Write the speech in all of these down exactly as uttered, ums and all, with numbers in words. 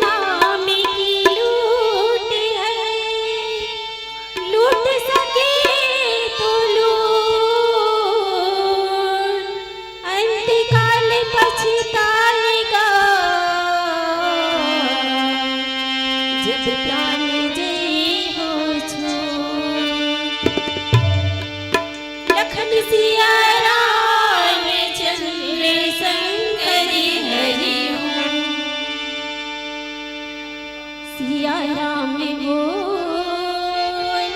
नाम की लूट है, लूट सके तो लूट, अंतकाल पछताएगा जब प्राण जे हो छोड़। लखन सिया राम चंद्र शंकर हरि ओम। सिया राम बोल,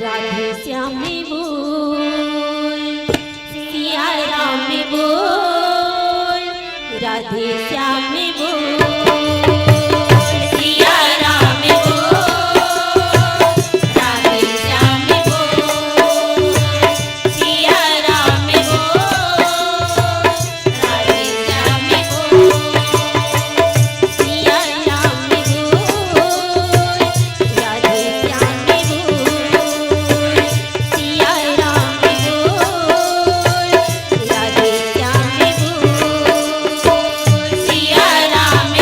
राधे श्याम बोल, सिया राम बोल, राधे श्याम बोल, सिया राम बोल, राधे श्याम बोल, सिया राम बोल, राधे श्याम बोल, सिया राम बोल, राधे श्याम बोल, सिया राम बोल, राधे श्याम बोल, सिया राम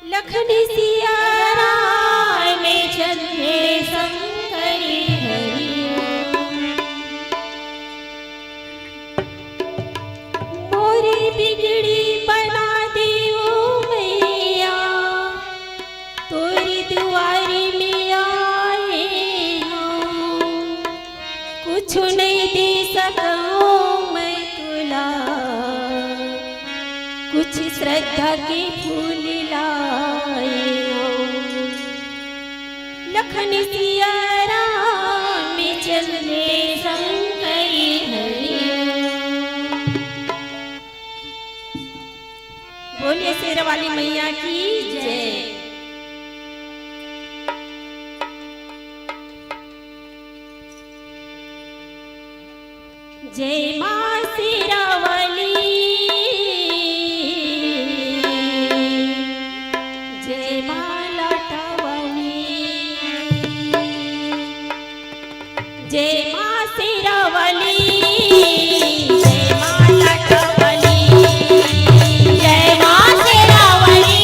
लखन सिया राम चंद्र शंकर हरि। मोरी बिगड़ी बना दे ओ मैया, तोरी दुआरी में आए हँव। कुछु नइ दे सकँव मैं तोला, कुछ श्रद्धा के फूल लाए हँव। लखन सिया राम चंद्र शंकर हरि। बोलिए शेर वाली मैया की जय। जय माँ शेरा वाली, जय माँ लाटा वाली, जय माँ शेरा वाली, जय माँ लाटा वाली, जय माँ शेरा वाली,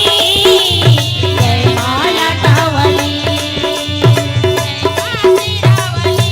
जय माँ लाटा वाली, जय माँ शेरा वाली।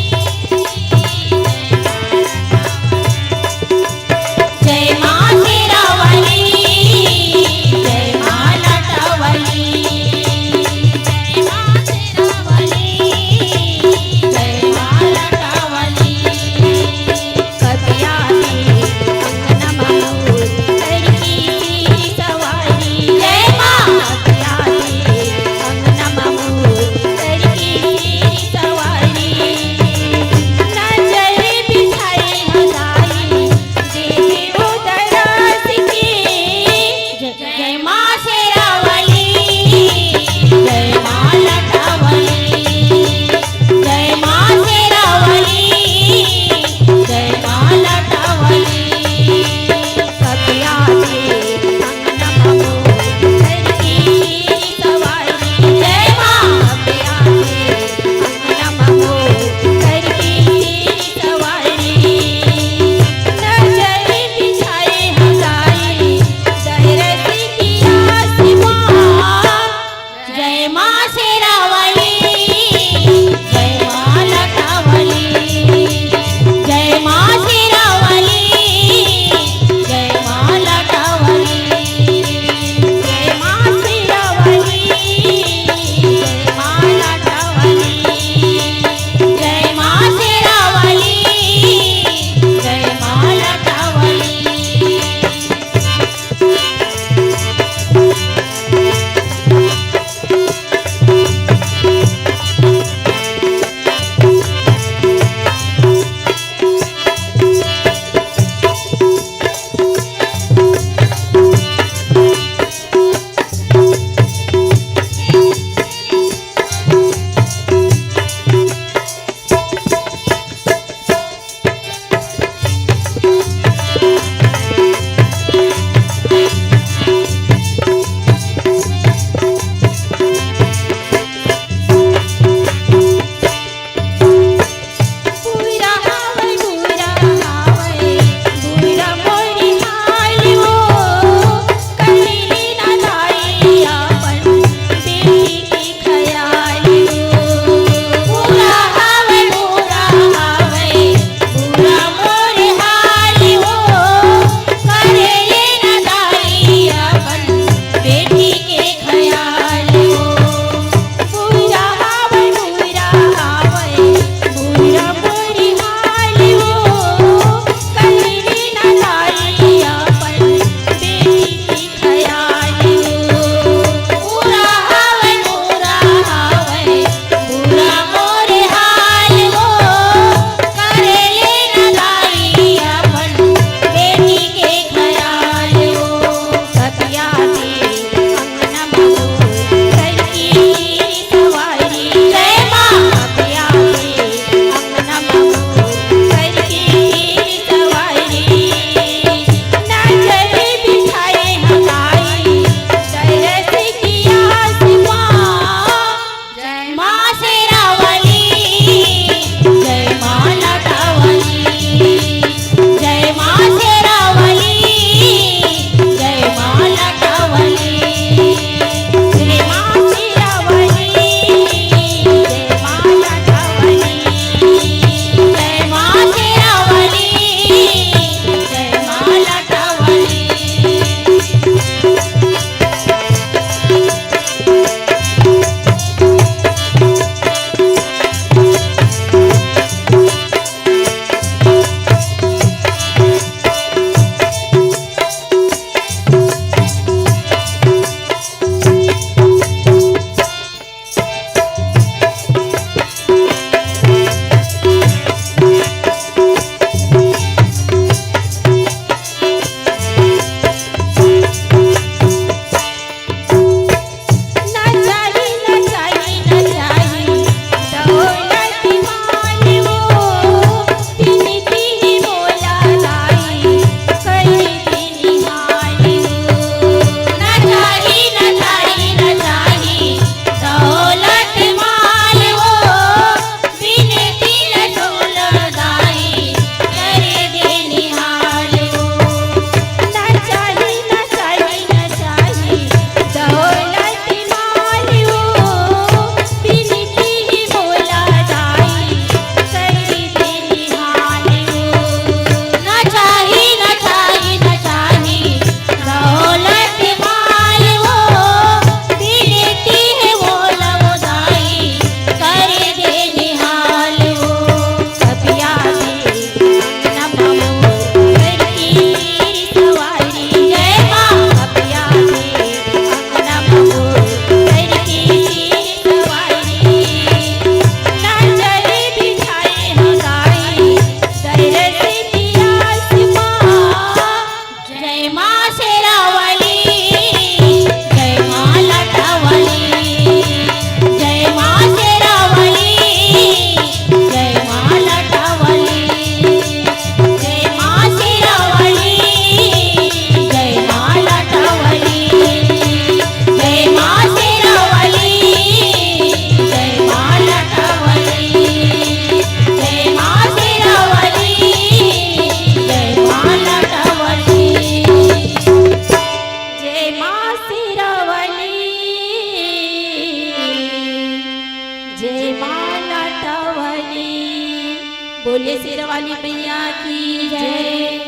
बोलिए शेरावाली मैया की जय।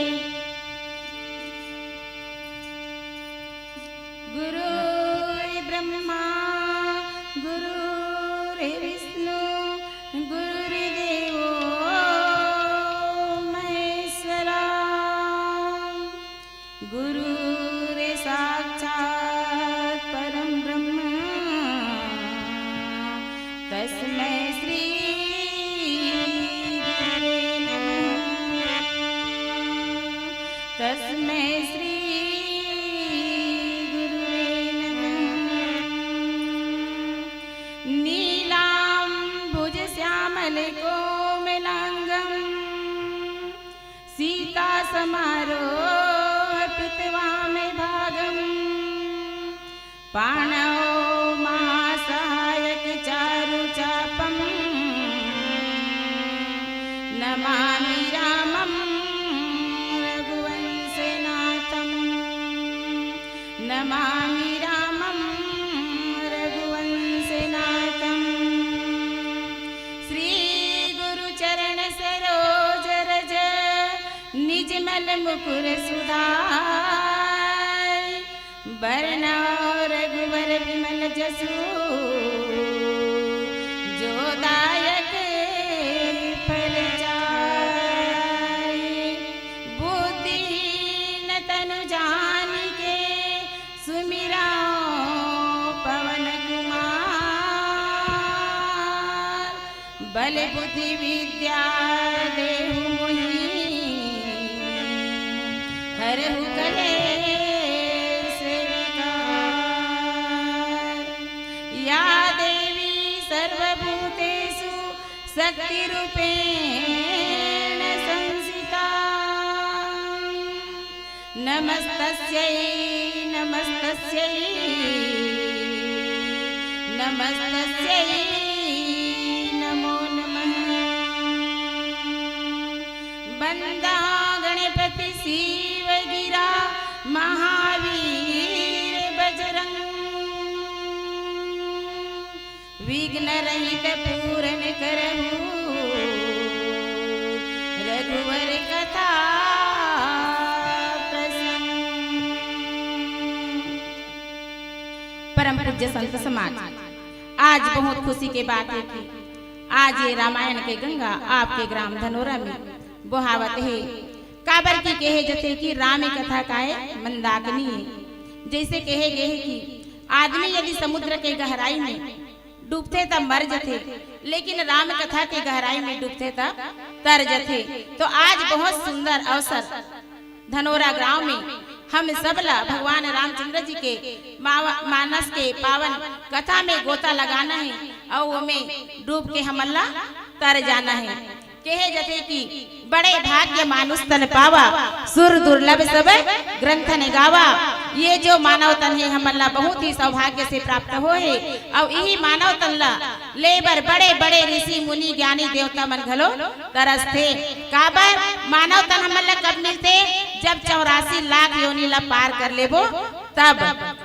गुरु ब्रह्मा, गुरु विष्णु, गुरुर्देवो महेश्वरा। गुरुर्साक्षात् परं ब्रह्म, तस्मै श्री गुरुवे नमः। तस्मै श्री गुरुवे नमः। नीलाम्बुजश्यामलकोमलाङ्गं सीतासमारोपितवामभागम्। पाणौ महासहायकचारुचापं नमामि रामं रघुवंशनाथम्। नमामि रामं रघुवंशनाथम्। श्री गुरु चरण सरोज रज निज मल मुकुर सुधार। बरनउँ रघुबर विमल जसु जो दायक फल चारि। बुद्धिहीन तनु जानिके सुमिरउँ पवन कुमार। बल बुद्धि विद्या देहु मोहि हरहु कलेस विकार। या देवी सर्वभूतेषु शक्ति रूपेण संस्थिता। नमस्तस्यै नमस्तस्यै नमस्तस्यै नमो नमः। वंदा गणपति शिव गिरा महावीर बजरंग। विघ्न रहित पूरन करहु रघुवर कथा प्रसंग। परम पूज्य संत समाज, आज बहुत खुशी के बात हे कि आज ये रामायण के गंगा आपके ग्राम धनोरा में बोहावत हे। काबर कि कहे जथे कि राम कथा काय मंदाकिनी हे। जैसे कहे गे हे कि आदमी यदि समुद्र के गहराई में डूबथे त मर जथे, लेकिन राम कथा के गहराई में डूबथे त तर जथे। तो आज बहुत सुंदर अवसर धनोरा गांव में हम सब ला भगवान रामचंद्र जी के माव-, मानस के पावन कथा में गोता लगाना हे अउ ओमे डूब के हमन ला तर जाना हे। कहे जथे कि बड़े भाग्य मानुष तन पावा, सुर दुर्लभ सब ग्रंथन गावा। ये जो मानव तन हे हमन ला बहुत ही सौभाग्य से प्राप्त होय हे, अउ इही मानव तन ला ले बर बड़े बड़े ऋषि मुनि ज्ञानी देवता मन घलो तरसथे। काबर मानव तन हमन ला कब मिलथे? जब चौरासी लाख योनि ला पार कर लेबो तब।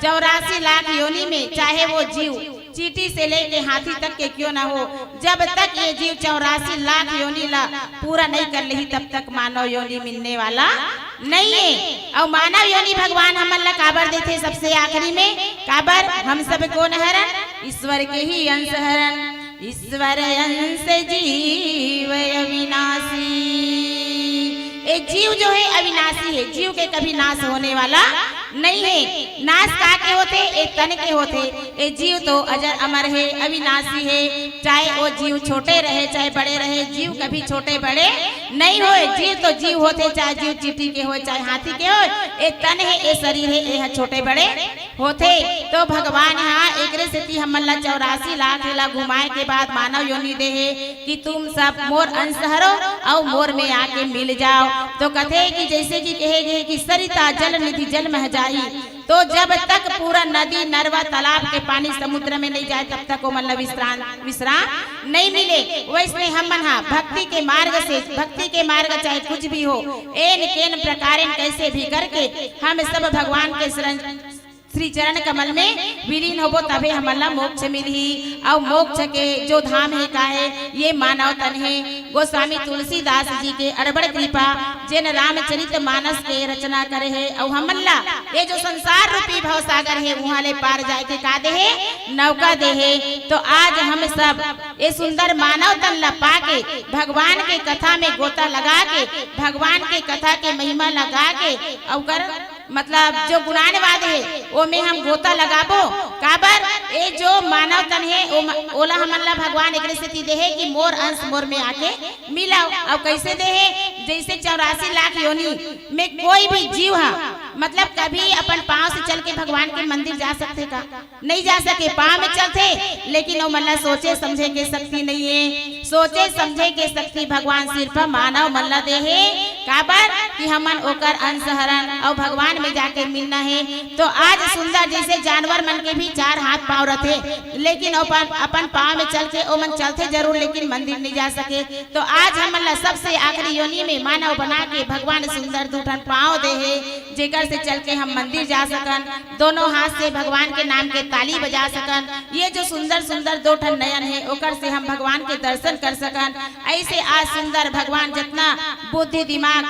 चौरासी लाख योनि में चाहे वो जीव चींटी से लेके हाथी तक के क्यों ना हो, जब तक ये जीव चौरासी लाख योनि ला पूरा नहीं कर लेही तब तक मानव योनि मिलने वाला नहीं हे। अउ मानव योनि भगवान हमन ला काबर देथे सबसे आखिरी में? काबर हम सब कोन हरन? ईश्वर के ही अंश हरन। ईश्वर अंश जीव अविनाशी। ये जीव जो हे अविनाशी हे, जीव के कभी नाश होने वाला नहीं हे। नाश का के होथे? ए तन के होथे। ए जीव तो अजर अमर हे, अविनाशी हे। चाहे वो जीव छोटे रहे, चाहे बड़े रहे, जीव कभी छोटे बड़े नहीं होय। जीव तो जीव होथे, चाहे जीव चींटी के होय, चाहे हाथी के होय। ए तन हे, ए शरीर हे, ए ह छोटे बड़े होथे। तो भगवान ह एकरे सेती हमन ला चौरासी लाख ला घुमाए के बाद मानव योनि दे हे कि तुम सब मोर अंश हरो अउ मोर में आके मिल जाओ। तो कथे कि जैसे कि कहे गे कि सरिता जल निधि जल मह जाही, तो जब तक पूरा नदी, नरवा, तालाब के पानी समुद्र में नहीं जाए, तब तक ओमन ला विश्राम, विश्राम नहीं मिले। वैसने हमन हा भक्ति के मार्ग से, भक्ति के मार्ग चाहे कुछ भी हो, एन केन प्रकारेन कैसे भी करके हम सब भगवान के शरण श्री चरण कमल में विलीन होबो, तभे हमन ला मोक्ष मिलही। अउ मोक्ष के जो धाम हे का हे, ये मानव तन हे। गोस्वामी तुलसीदास जी के अड़बड़ कृपा, जेन रामचरित मानस के रचना करे हे, अउ हमन ला ये जो संसार रूपी भव सागर हे, उहाँ ले पार जाए के का दे हे, नौका दे हे। तो आज हम सब ये सुंदर मानव तन ला पाके, भगवान के कथा में गोता लगा के, भगवान के कथा के महिमा लगा के, अउ कर मतलब जो गुणानुवाद हे, ओमे हम गोता लगाबो। काबर, ए जो मानव तन हे, ओम-, ओला हमन ला भगवान एकरे सेती दे हे कि मोर अंश मोर में आके मिलव। अउ कैसे दे हे? जैसे चौरासी लाख योनि में कोई भी जीव हा, मतलब कभी अपन पाँव से चल के भगवान के मंदिर जा सकथे का? नहीं जा सके, पाँव में चलथे, लेकिन ओमन ला सोचे समझे के शक्ति नहीं हे। सोचे समझे के शक्ति भगवान सिर्फ मानव मन ला दे हे। काबर कि हमन ओकर अंश हरन अउ भगवान में जाके मिलना हे। तो आज सुंदर जैसे जानवर मन के भी चार हाथ पाँव रथे, लेकिन अपन, अपन पाँव में चल के ओमन चलथे जरूर, लेकिन मंदिर नहीं जा सके। तो आज हमन ला सबसे आखिरी योनि में मानव बना के भगवान सुंदर दू ठन पाँव दे हे, जेकर से चल के हम मंदिर जा सकन, दोनों हाथ से भगवान के नाम के ताली बजा सकन। ये जो सुंदर सुंदर दो ठन नयन हे, ओकर से हम भगवान के दर्शन कर सकन। ऐसे आज सुंदर भगवान जितना बुद्धि, दिमाग,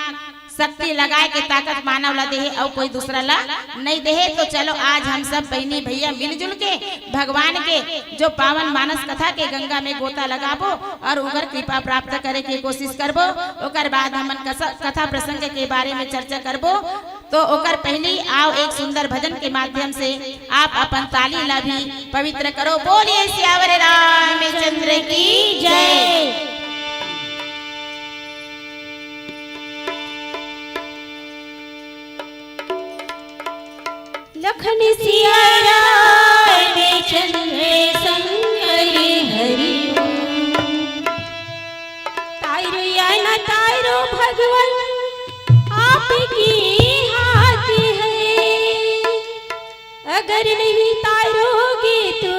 शक्ति लगाए के ताकत मानव ला देहे, अउ कोई दूसरा ला नहीं देहे। तो चलो, आज हम सब बहिनी भैया मिलजुल के भगवान के जो पावन मानस कथा के गंगा में गोता लगाबो अउ ओकर कृपा प्राप्त करे के कोशिश करबो। ओकर बाद हमन कसा-, कथा प्रसंग के बारे में चर्चा करबो। तो ओकर पहली आओ एक सुंदर भजन के माध्यम से आप अपन ताली ला भी पवित्र करो। बोलिए सियावर रामचंद्र की जय। लखन सिया रामचंद्र शंकर हरि ओम। तारो या ना तारो भगवान आपकी हाथ है, अगर नहीं तारोगे तो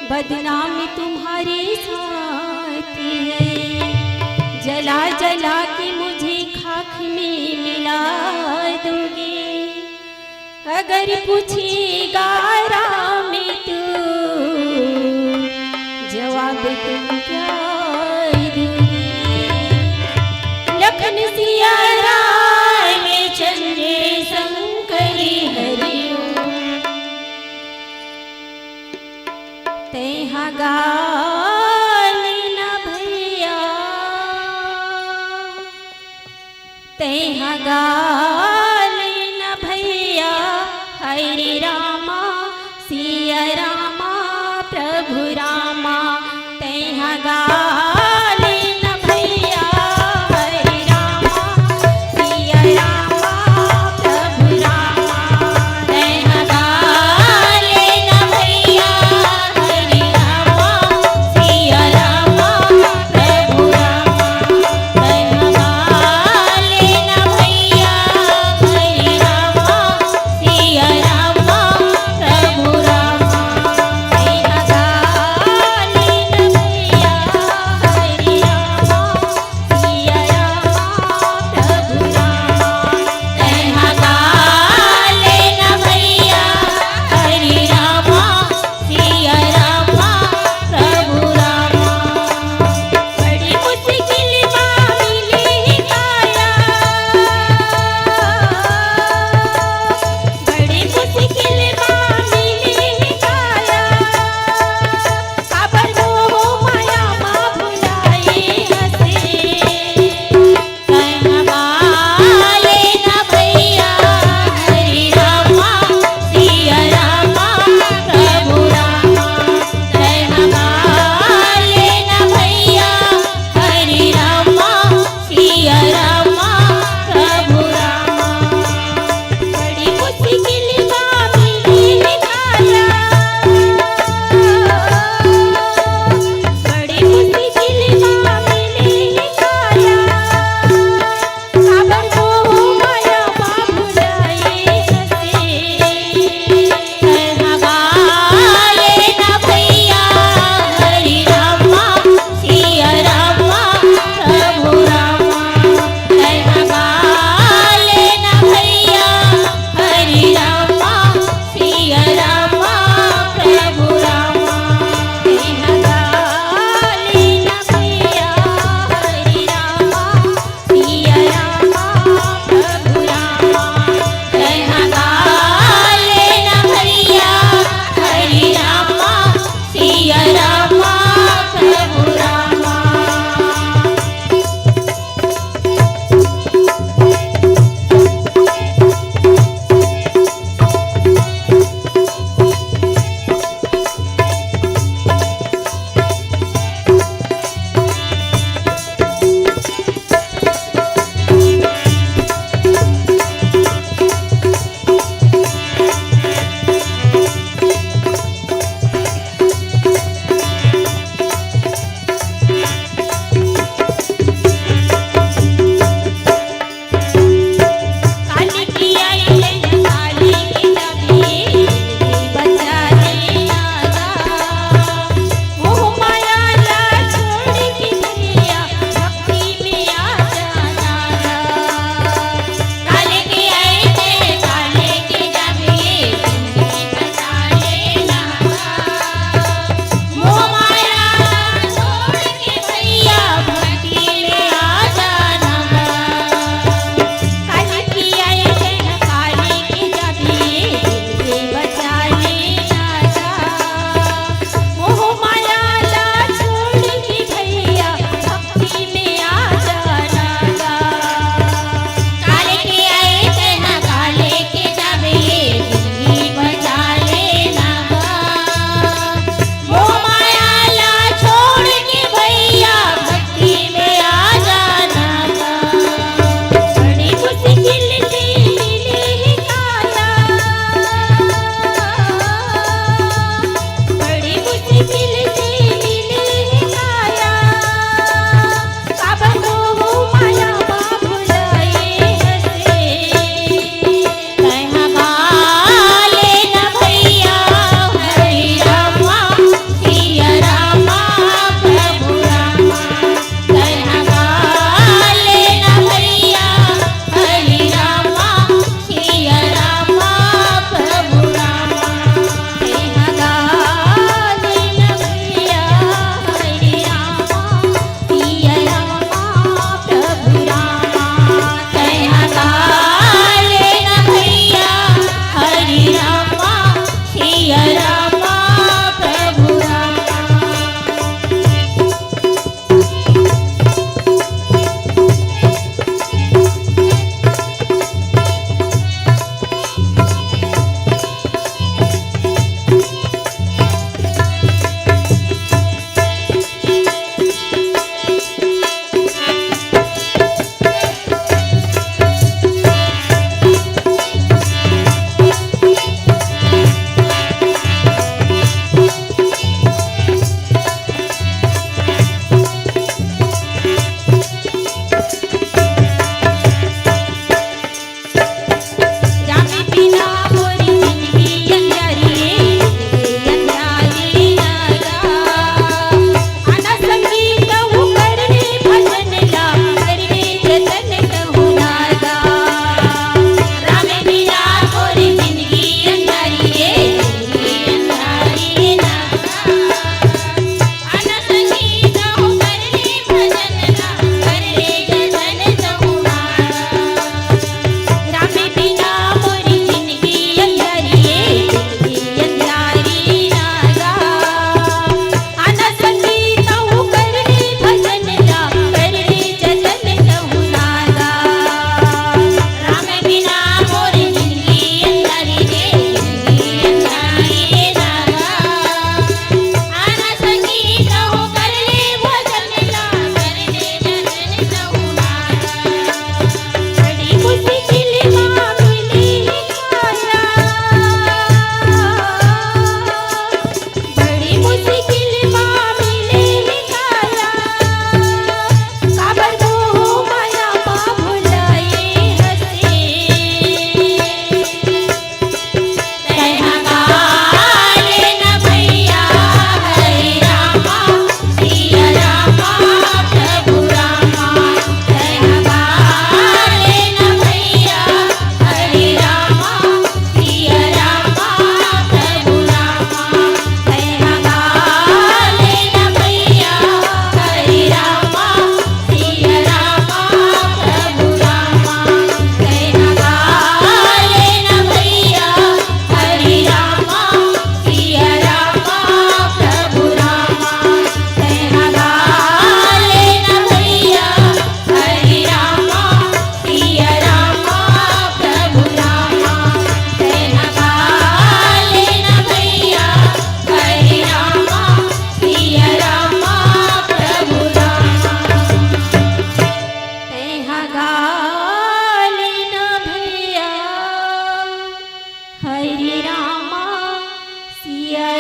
बदनामी तुम्हारे साथ है। जला जला के मुझे खाक में मिला दोगे, अगर पूछेगा राम तू, जवाब तुम क्या दोगे? लखन सिया राम चंद्र शंकर हरि ओम। तेहा गाल न भैया, तेहा गाल न भैया, हरे रामा सिया रामा प्रभु रामा। तेहा गाल न भैया, हरे रामा सिया रामा प्रभु रामा। तेहा गाल न भैया, हरे रामा सिया रामा प्रभु रामा। तेहा गाल न भैया, हरे रामा सिया रामा प्रभु रामा।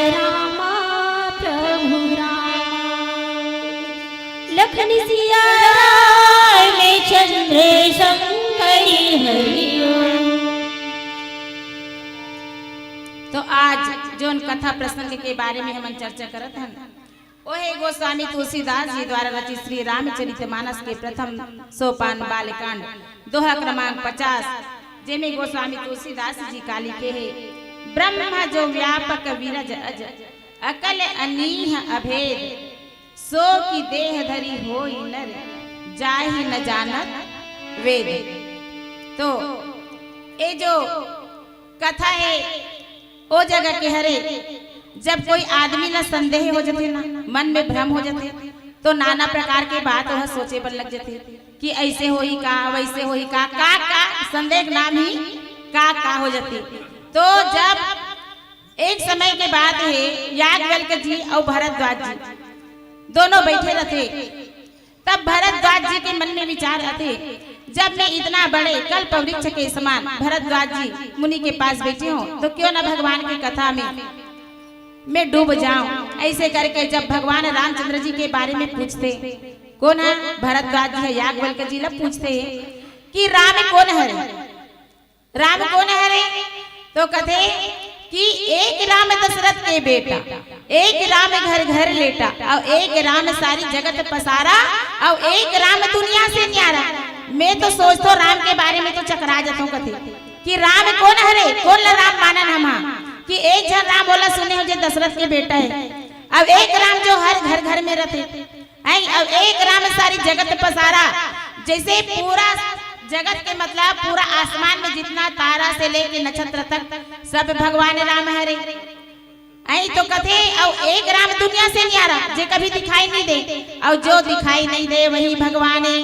रामा प्रभु रामा, लखन सिया राम चंद्र शंकर हरि ओम। तो आज जोन कथा प्रसंग के बारे में हमन चर्चा करत हन, ओहे गोस्वामी तुलसीदास जी द्वारा रचित श्री रामचरित मानस के प्रथम सोपान बालकांड, दोहा क्रमांक पचास, जेमे गोस्वामी तुलसीदास जी का लिखे हे, ब्रह्म जो व्यापक विरज अज, अकल अनीह अभेद, सो कि देह धरि होई नर, जाहि न जानत वेद। तो ए जो कथा हे, ओ जगह के हरे, जब कोई आदमी ला संदेह हो जथे ना, मन में भ्रम हो जथे, तो नाना प्रकार के बात वह सोचे बर लग जथे कि ऐसे होही का, वैसे होही का, का, का संदेह नाम ही का, का हो जथे। तो जब एक समय के बात हे, याज्ञवल्क्य जी अउ भरद्वाज जी दोनों बैठे रथे, तब भरद्वाज जी के मन में विचार आथे, जब मैं इतना बड़े कल्प वृक्ष के समान भरद्वाज जी मुनि के पास बैठे हों, तो क्यों न भगवान की कथा में मैं डूब जाऊं। ऐसे करके जब भगवान रामचंद्र जी के बारे में पूछथे, कोन हे? भरद्वाज जी ह याज्ञवल्क्य जी ला पूछथे कि राम कोन हरे? राम कोन हरे? तो कथे कि एक राम दशरथ के बेटा, एक राम घर घर लेटा, अउ एक राम सारी जगत पसारा, अउ एक राम दुनिया से न्यारा। मैं तो सोचथों राम के बारे में तो चकरा जथों, कथे कि राम कोन हरे, कोन ला राम मानन हम, कि एक झन राम ओला सुने हों जे दशरथ के बेटा हे, अउ एक राम जो हर घर घर में रथे। अई, अउ एक राम सारी जगत पसारा, जैसे पूरा जगत के मतलब पूरा आसमान में जितना तारा से लेके नक्षत्र तक सब भगवान राम हरे। अई तो कथे, अउ एक राम दुनिया से न्यारा, जे कभी दिखाई नहीं दे, अउ जो दिखाई नहीं दे वही भगवान हे।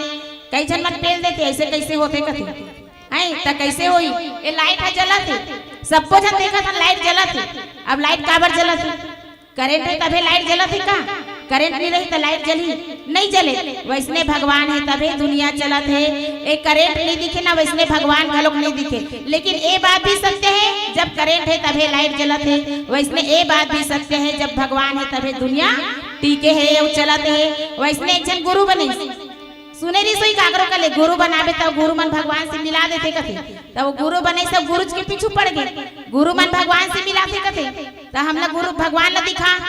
कई झन मन पेल देथे, ऐसे कैसे होथे कथे। अई त कैसे होही? ए लाइट ह जलत हे, सबको झन देखत हन लाइट जलत हे। अब लाइट काबर जलत हे? करंट हे तभे लाइट जलत हे का? करंट नहीं रही त लाइट जलही? नहीं जले। वैसने भगवान हे तभे दुनिया चलत हे। ए करंट नहीं दिखे ना, वैसने भगवान घलोक नहीं दिखे। लेकिन ए बात भी सत्य हे, जब करंट हे तभे लाइट जलत हे, वैसने ए बात भी सत्य हे, जब भगवान हे तभे दुनिया टिके हे अउ चलत हे। वैसने एक झन गुरु बने, सुने रहिस होही काकरो कले, गुरु बनाबे त गुरु मन भगवान से मिला देथे कथे। त ओ गुरु बने, सब गुरुच के पीछू पड़ गे, गुरु मन भगवान से मिलाथे कथे। त हमला गुरु भगवान ला दिखा।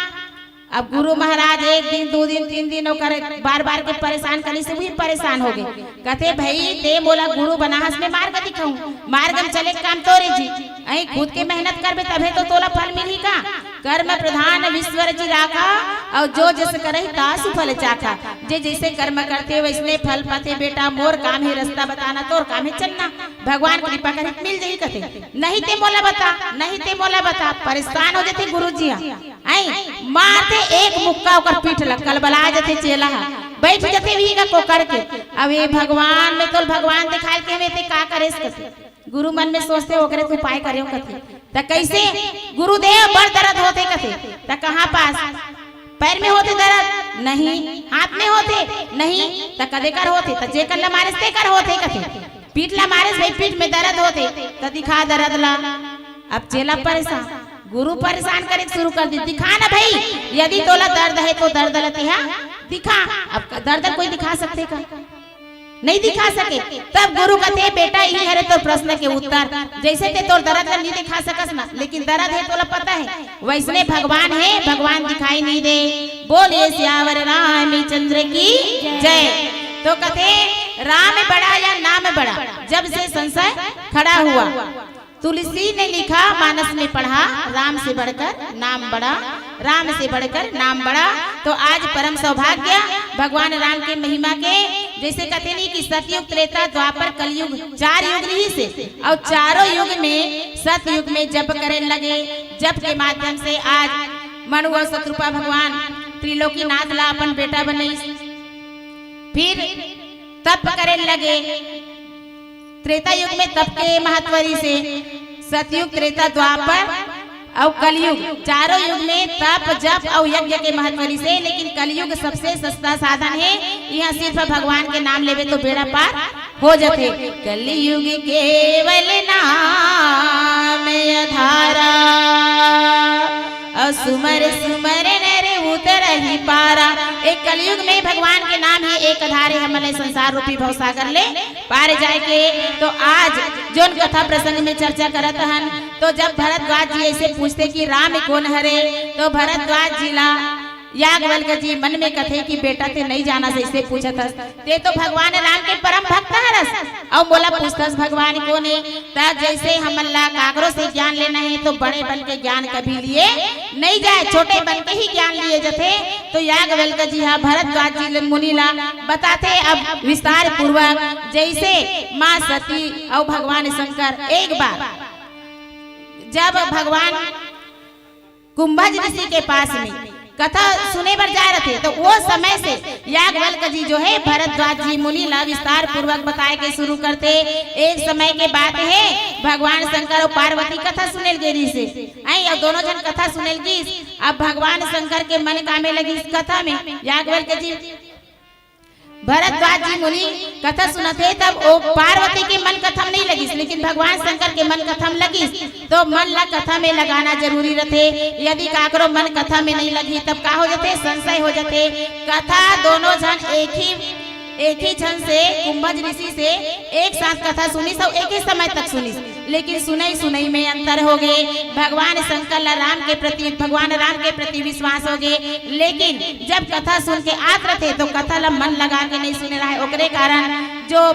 अब गुरु महाराज एक दिन, दू दिन, तीन दिन ओकर बार बार के परेशान करे से वही परेशान हो गे। कथे, "भई, ते मोला गुरु बनाहस, मैं मार्ग दिखाऊं, मार्ग म चले के काम तोरे जी। अई खुद के मेहनत करबे तभे तो तोला फल मिलही का? कर्म प्रधान विश्वर जी राखा, अउ जो जस करही तासु फल चाखा।" जे जैसे कर्म करथे वैसने फल पाथे बेटा। मोर काम हे रस्ता बताना, तोर काम हे चलना। भगवान कृपा करही त मिल जही कथे। नहीं ते मोला बता, नहीं ते मोला बता, परेशान हो जथे गुरु जी ह। अई मारथे एक मुक्का ओकर पीठ ल, कलबला जथे चेला ह, बैठ जथे वही का कोकड़ के। अब ए भगवान, मैं तोल भगवान दिखाय के हवे, ते का करेस कथे। गुरु मन में सोचथे, ओकरे त उपाय करेंव कथे। त कैसे? गुरुदेव, बड़ दरद होथे कथे। त कहाँ पास? पैर में होथे दरद? नहीं। हाथ में होथे? नहीं। त कदे कर होथे? त जेकर ल मारेस तेकर होथे कथे। पीठ ल मारेस भई, पीठ में दरद होथे, त दिखा दरद ला। अब चेला परेशान, गुरु परेशान करे के शुरू कर दे, "दिखा ना भई, यदि तोला दर्द हे तो दर्द ल तिहा दिखा।" अब दर्द कोई दिखा सकथे का? नहीं दिखा सके। तब गुरु कथे, "बेटा, इही हरे तोर प्रश्न के उत्तर। जैसे ते तोर दरद ल नहीं दिखा सकस ना, लेकिन दरद हे तोला पता हे, वैसने भगवान हे, भगवान दिखाई नहीं दे।" बोलिए सियावर रामचंद्र की जय। तो कथे, "राम बड़ा या नाम बड़ा, जब से संशय खड़ा हुआ।" तुलसी ने लिखा, मानस में पढ़ा, "राम से बढ़कर नाम बड़ा, राम से बढ़कर नाम बड़ा।" तो आज परम सौभाग्य भगवान राम के महिमा के, जैसे कथे नहीं कि सतयुग, त्रेता, द्वापर, कलयुग, चार युग रहिसे, अउ चारों युग में, सतयुग में जप करे लगे, जप के माध्यम से आज मनु अउ शतरूपा भगवान त्रिलोकीनाथ ला अपन बेटा बनइस। फिर तप करे लगे, त्रेता युग में तप के महत्व रहिसे, सतयुग, त्रेता, द्वापर अउ कलयुग, चारों युग में तप, जप अउ यज्ञ के महत्व रहिसे, लेकिन कलयुग सबसे सस्ता साधन हे, इहाँ सिर्फ भगवान के नाम लेबे तो बेड़ा पार हो जथे। कलयुग केवल नाम आधारा, अउ सुमर सुमर नर उतरहि पारा। एक कलयुग में भगवान के नाम ही एक आधार है, हमन ला संसार रूपी भवसागर ले पार जाए के। तो आज जोन कथा प्रसंग में चर्चा करत हन, तो जब भरद्वाज जी ऐसे पूछथे कि राम कोन हरे, तो भरद्वाज जी ला याज्ञवल्क्य जी मन में कथे कि बेटा, ते नहीं जानस, ऐसे पूछत हस, ते तो भगवान राम के परम भक्त हरस, अउ मोला पूछथस भगवान कोन हे? त जैसे हमन ला काकरो से ज्ञान लेना है, तो बड़े बन के ज्ञान कभी लिए नहीं जाए, छोटे बन के ही ज्ञान लिए जथे। तो याज्ञवल्क्य जी हा भरद्वाज जी ल-, मुनि ला बताथे अब विस्तार पूर्वक, जैसे माँ सती अउ भगवान शंकर एक बार जब भगवान कुंभज ऋषि के पास में कथा सुने बर जाए रथे, तो वो समय से याज्ञवल्क्य जी जो है भरद्वाज जी मुनि ला विस्तार पूर्वक बताए के शुरू करथे। एक समय के बात है, भगवान शंकर अउ पार्वती कथा सुनेल गे रहिस हे। आई, अउ दोनों झन कथा सुनेल गिस। अब भगवान शंकर के मन कामे लगिस कथा में। याज्ञवल्क्य जी, भरद्वाज जी मुनि कथा सुनत हे, तब ओ पार्वती के मन कथा में नहीं लगिस, लेकिन भगवान शंकर के मन कथा में लगिस। तो मन ला कथा में लगाना जरूरी रथे। यदि काकरो मन कथा में नहीं लगी, तब का हो जाथे? संशय हो जाथे। कथा दोनों झन एक ही, एक ही झन से, कुंभज ऋषि से एक साथ कथा सुनिस अउ एक ही समय तक सुनिस, लेकिन सुनई सुनई में अंतर हो गए। भगवान शंकर ला राम के प्रति, भगवान राम के प्रति विश्वास हो गए, लेकिन जब कथा सुन के आत रथे, तो कथा ला मन लगा के नहीं सुने रहे। ओकरे कारण जो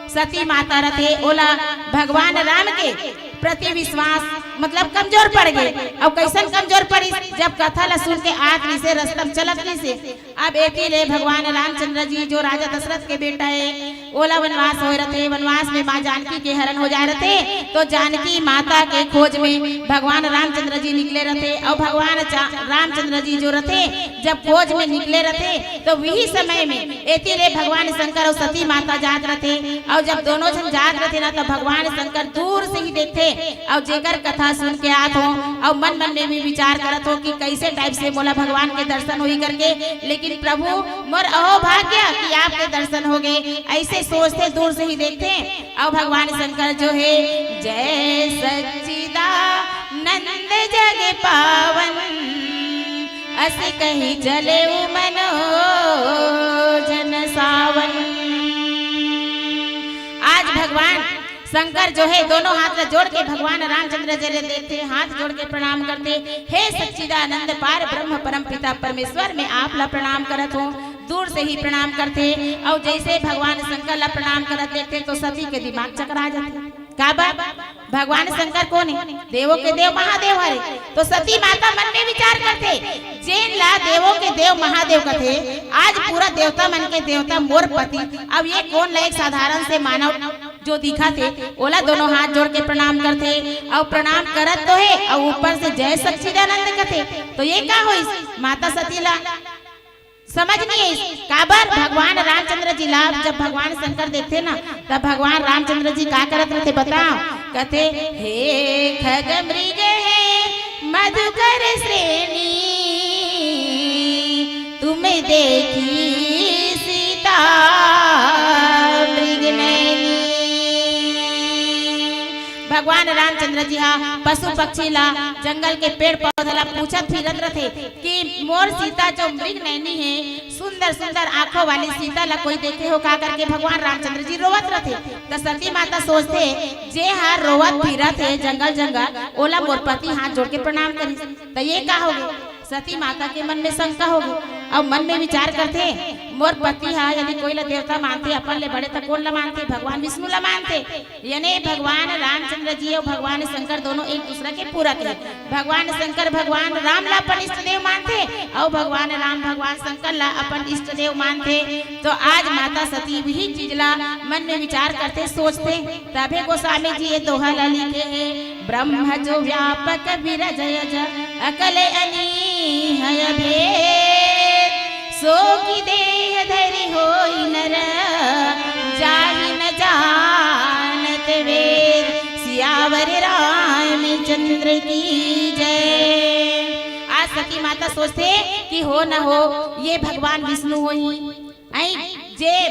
सती माता रथे, ओला भगवान राम के प्रति विश्वास, मतलब, कमजोर पड़ गए। अब कैसन कमजोर पड़िस? जब कथा ला सुन के आत रहिस हे, रस्ता में चलत रहिस हे, अब एती ले भगवान रामचंद्र जी जो राजा दशरथ के बेटा हे, ओला वनवास होए रथे। वनवास में माँ जानकी के हरण हो जाए रथे, तो जानकी माता के खोज में भगवान रामचंद्र जी निकले रथे। अउ भगवान चा-, रामचंद्र जी जो रथे, जब खोज में निकले रथे, तो वही समय में एती ले भगवान शंकर अउ सती माता जात रथे। अउ जब दोनों झन जात रथे ना, तो भगवान शंकर दूर से ही देखथे, अउ जेकर कथा सुन के आत हो, अउ मन मन में भी विचार करत हो कि कैसे type से मोला भगवान के दर्शन होही करके। लेकिन प्रभु, मोर अहोभाग्य कि आपके दर्शन हो गए, ऐसे सोचथे, दूर से ही देखथे। अउ भगवान शंकर जो है, जय सच्चिदानंद जग पावन, अस कही चले मनोजन सावन। आज भगवान शंकर जो है, दोनों हाथ ला जोड़ के भगवान रामचंद्र जी ला देखथे, हाथ जोड़ के प्रणाम करथे, "हे सच्चिदानंद पार ब्रह्म परम पिता परमेश्वर, मैं आप ला प्रणाम करत हूँ।" दूर से ही प्रणाम करथे। अउ जैसे भगवान शंकर ला प्रणाम करत देखथे, तो सती के दिमाग चकरा जाथे। काबर? भगवान शंकर कोन हे? देवों के देव महादेव हरे। तो सती माता मन में विचार करथे, जेन ला देवों के देव महादेव कथे, आज पूरा देवता मन के देवता मोर पति, अब ये कोन ला, एक साधारण से मानव जो दिखथे, ओला दोनों हाथ जोड़ के प्रणाम करथे। अउ प्रणाम करत तो हे, अउ ऊपर से जय सच्चिदानंद कथे, तो ये का होइस? माता सती ला समझ नहीं आइस। काबर? भगवान रामचंद्र जी ला जब भगवान शंकर देखथे ना, तब भगवान रामचंद्र जी का करत रथे बताओ? कथे, "हे खग मृग हे मधुकर श्रेणी, तुम देखी सीता मृग नैनी।" भगवान रामचंद्र जी हा पशु पक्षी ला, जंगल के पेड़ पौधा ला पूछत फिरत रथे कि मोर सीता जो मृग नैनी हे, सुंदर सुंदर आंखों वाली सीता ला कोई देखे हो का करके भगवान रामचंद्र जी रोवत रथे। त सती माता सोचथे, जे हर रोवत फिरत हे जंगल जंगल, ओला मोर पति हाथ जोड़ के प्रणाम करिस, त ये का होगे? सती माता के मन में शंका होगे। अब मन में विचार करथे, मोर पति हा यदि कोई ला देवता मानथे, अपन ले बड़े त कोन ला मानथे? भगवान विष्णु ला मानथे। यानी भगवान रामचंद्र जी अउ भगवान शंकर दोनों एक दूसरा के पूरक हे। भगवान शंकर भगवान राम ला अपन इष्ट देव मानथे अउ भगवान राम भगवान शंकर ला अपन इष्ट देव मानथे। तो आज माता सती वही चीज ला मन में विचार करथे, सोचथे, तभे गोस्वामी जी ये दोहा ला लिखे हे, "ब्रह्म जो व्यापक बिरजयज अकल अनीहय भेद, सो की देह धरि होई नर जाहि न जानत वेद।" सियावर रामचंद्र की जय। आज सती माता सोचथे कि हो न हो ये भगवान विष्णु होही। आई जे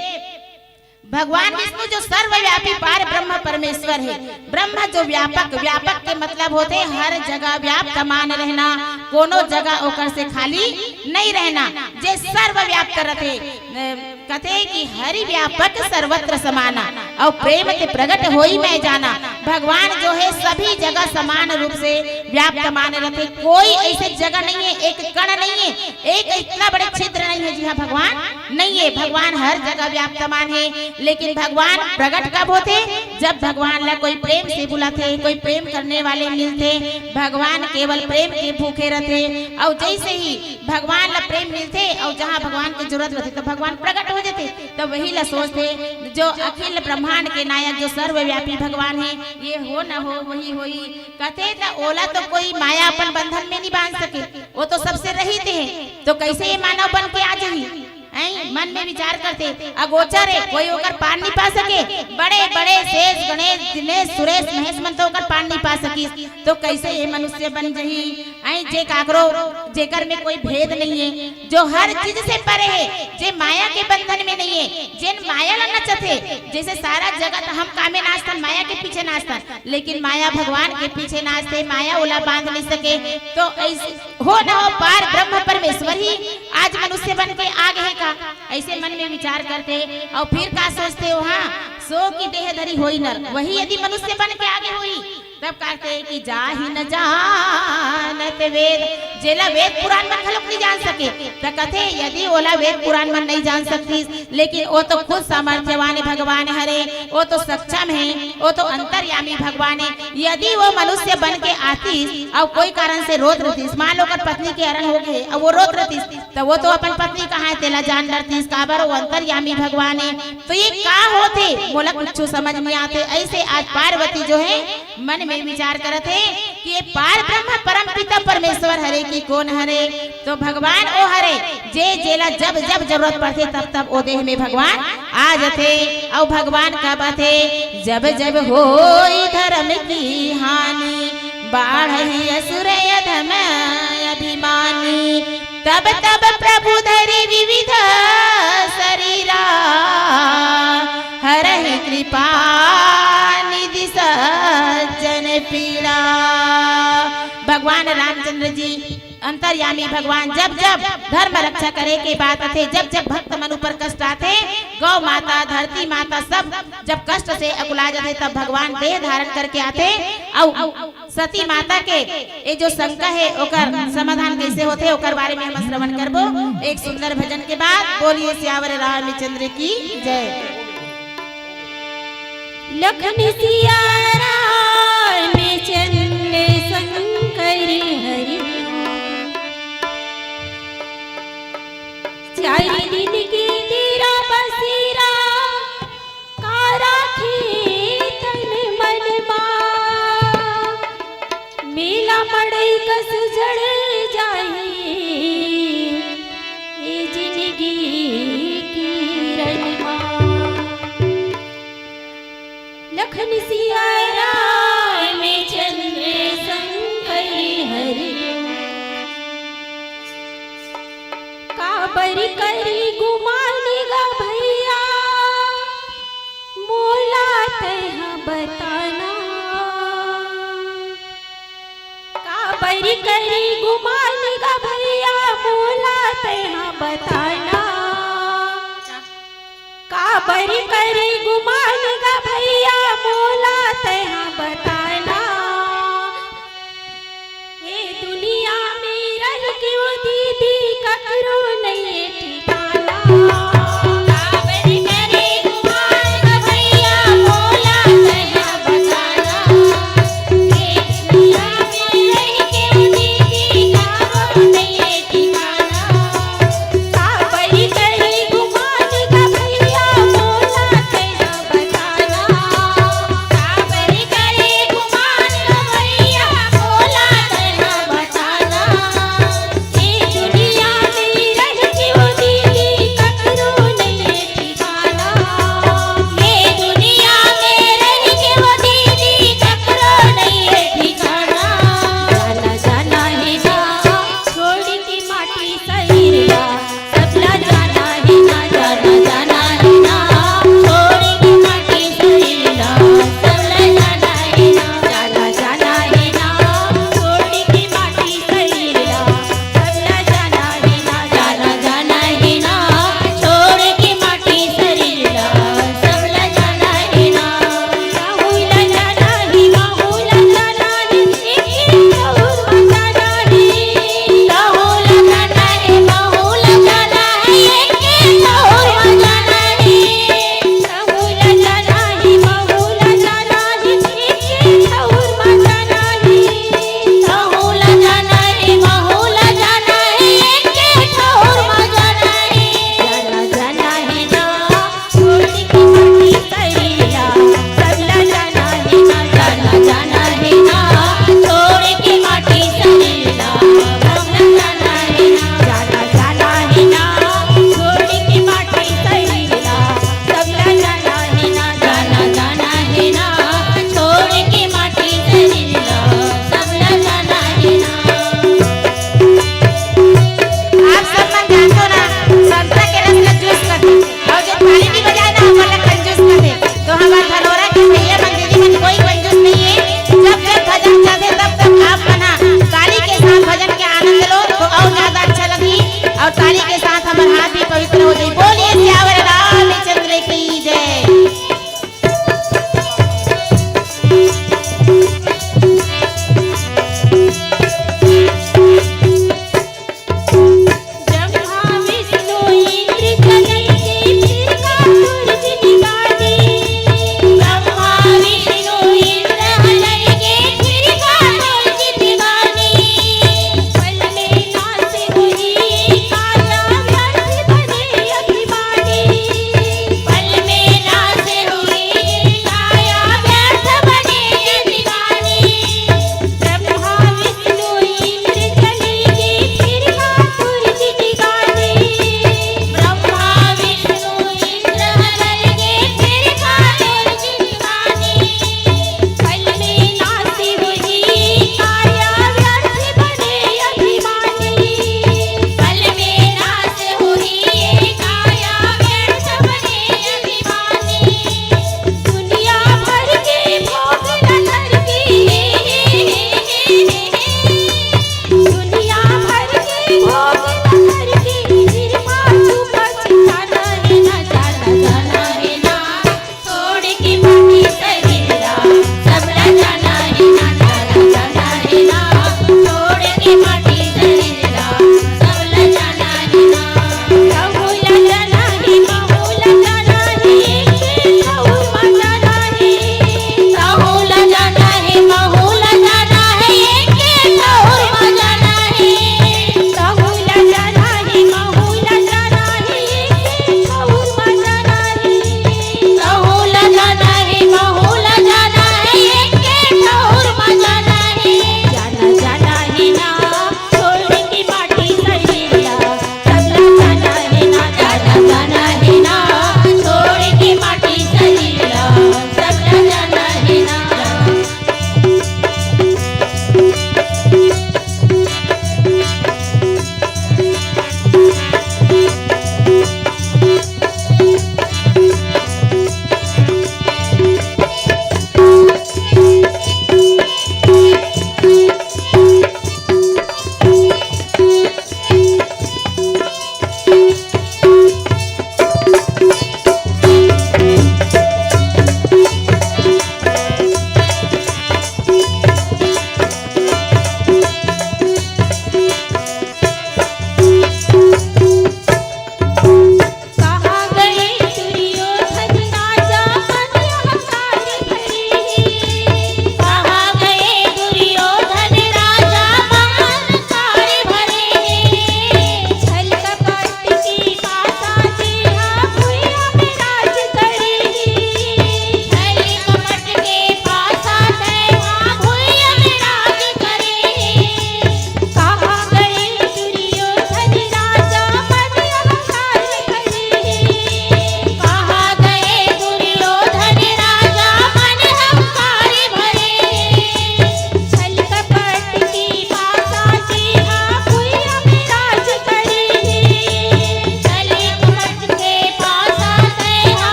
भगवान विष्णु जो सर्वव्यापी पार ब्रह्म परमेश्वर हे, ब्रह्म जो व्यापक, व्यापक के मतलब होथे हर जगह व्याप्तमान रहना, कोनो जगह ओकर से खाली नहीं रहना, जे सर्वव्याप्त रथे। अ, कथे कि हरि व्यापक सर्वत्र समाना, अउ प्रेम ते प्रगट होई मैं जाना। भगवान जो हे सभी जगह समान रूप से व्याप्तमान रथे, कोई ऐसे जगह नहीं है, एक कण नहीं है, एक इतना बड़े छिद्र नहीं है जिहाँ भगवान नहीं है। भगवान हर जगह व्याप्तमान है, लेकिन भगवान प्रगट कब होथे? जब भगवान ला कोई प्रेम से बुलाथे, कोई प्रेम करने वाले मिलथे। भगवान केवल प्रेम के भूखे रथे, अउ जैसे ही भगवान ला प्रेम मिलथे अउ जहाँ भगवान के जरूरत रथे तो भगवान प्रगट हो जाथे। तो वही ला सोचथे जो अखिल ब्रह्मांड के नायक जो सर्वव्यापी भगवान है, ये हो न हो वही होई। कथे त ओला तो कोई माया अपन बंधन में नहीं बांध सके, वो तो सबसे रहित है, तो कैसे ये मानव बन के आ जाही? हैं? मन में विचार करथे, अगोचर है, कोई ओकर पार नहीं पा सके। बड़े बड़े शेष गणेश दिनेश सुरेश महेश मन तो ओकर पार नहीं पा सकिस, तो कैसे ये मनुष्य बन जही? हैं? जे काकरो जेकर में कोई भेद नहीं है, जो हर चीज से परे है, जे माया के बंधन में नहीं है, जेन माया ला नचत है। जैसे सारा जगत हम कामे नाचथन, माया के पीछे नाचथन, लेकिन माया भगवान के पीछे नाचथे, माया ओला बांध नहीं सके। तो ऐसे हो न हो पार ब्रह्म परमेश्वर ही आज मनुष्य बन के आ गए का, ऐसे मन में विचार करथे। अउ फिर का सोचथे हो? हाँ, सो कि देह धरी होई नर, वही यदि मनुष्य बन के आगे होई, तब कहथे कि जाहि न जानत वेद, जेला वेद पुराण मन घलोक नहीं जान सके, त कथे यदि ओला वेद पुराण मन नहीं जान सकतिस, लेकिन वो तो खुद सामर्थ्यवान भगवान हरे, वो तो सक्षम है, वो तो अंतर्यामी भगवान है। यदि वो मनुष्य बन के आतिस अउ कोई कारण से रोत रहितिस, मान लो ओकर पत्नी के हरण हो गए अउ वो रोत रहितिस, त वो तो अपन पत्नी कहाँ है तेला जान डरतिस, काबर वो अंतर्यामी भगवान है। तो ये का होथे, मोला कुछ समझ नहीं आते। ऐसे आज पार्वती जो है मन में विचार करत हे कि ये पार ब्रह्म परम पिता परमेश्वर हरे कि कौन हरे। तो भगवान ओ हरे, जे जेला जब जब जरूरत पड़थे तब तब ओ देह में भगवान आ जथे। अउ भगवान कब आथे? जब जब होई धर्म की हानि, बाढ़ही असुर अधम अभिमानी। तब तब प्रभु धरि विविध शरीरा, हरहि कृपा निधि सज्जन पीड़ा। भगवान रामचंद्र जी अंतर्यामी भगवान जब जब धर्म रक्षा करे के बात आथे, जब जब भक्त मन ऊपर कष्ट आथे, गौ माता, धरती माता सब जब कष्ट से अकुला जाथे, तब भगवान देह धारण करके आथे। अउ सती माता के ये जो शंका है, ओकर समाधान कैसे होथे, ओकर बारे में हम श्रवण करबो एक सुंदर भजन के बाद। बोलिए सियावर रामचंद्र की जय। लखन सिया राम चंद्र शंकर हरि, चारि दिन के तेरा बसेरा, का राखे तन मन मा। मेला मड़ई कस जड़ जाही, ए जिनगी किरण मा। लखन सिया राम चंद्र शंकर हरि। काबर करी गुमान गा भैया, मोला तैं बताना। काबर करी गुमान गा भैया, मोला तैं बताना। काबर करी गुमान गा भैया, मोला तैं बताना। ए दुनिया में रहि के ओ दीदी ककरो नइये ठिकाना। काबर करे गुमान भैया मोला तैं बताना। ए दुनिया में रहि के ओ दीदी ककरो नइये ठिकाना। काबर करे गुमान भैया मोला तैं बताना। काबर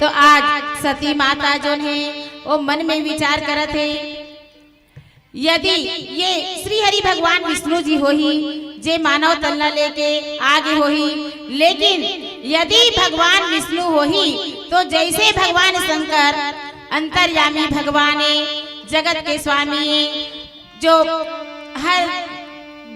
तो आज सती माता जोन हे, वो मन में विचार करत हे, यदि ये श्री हरि भगवान विष्णु जी होही, जे मानव तन ला लेके आगे होही, लेकिन यदि भगवान विष्णु होही, तो जैसे भगवान शंकर अंतर्यामी भगवान हे, जगत के स्वामी हे, जो हर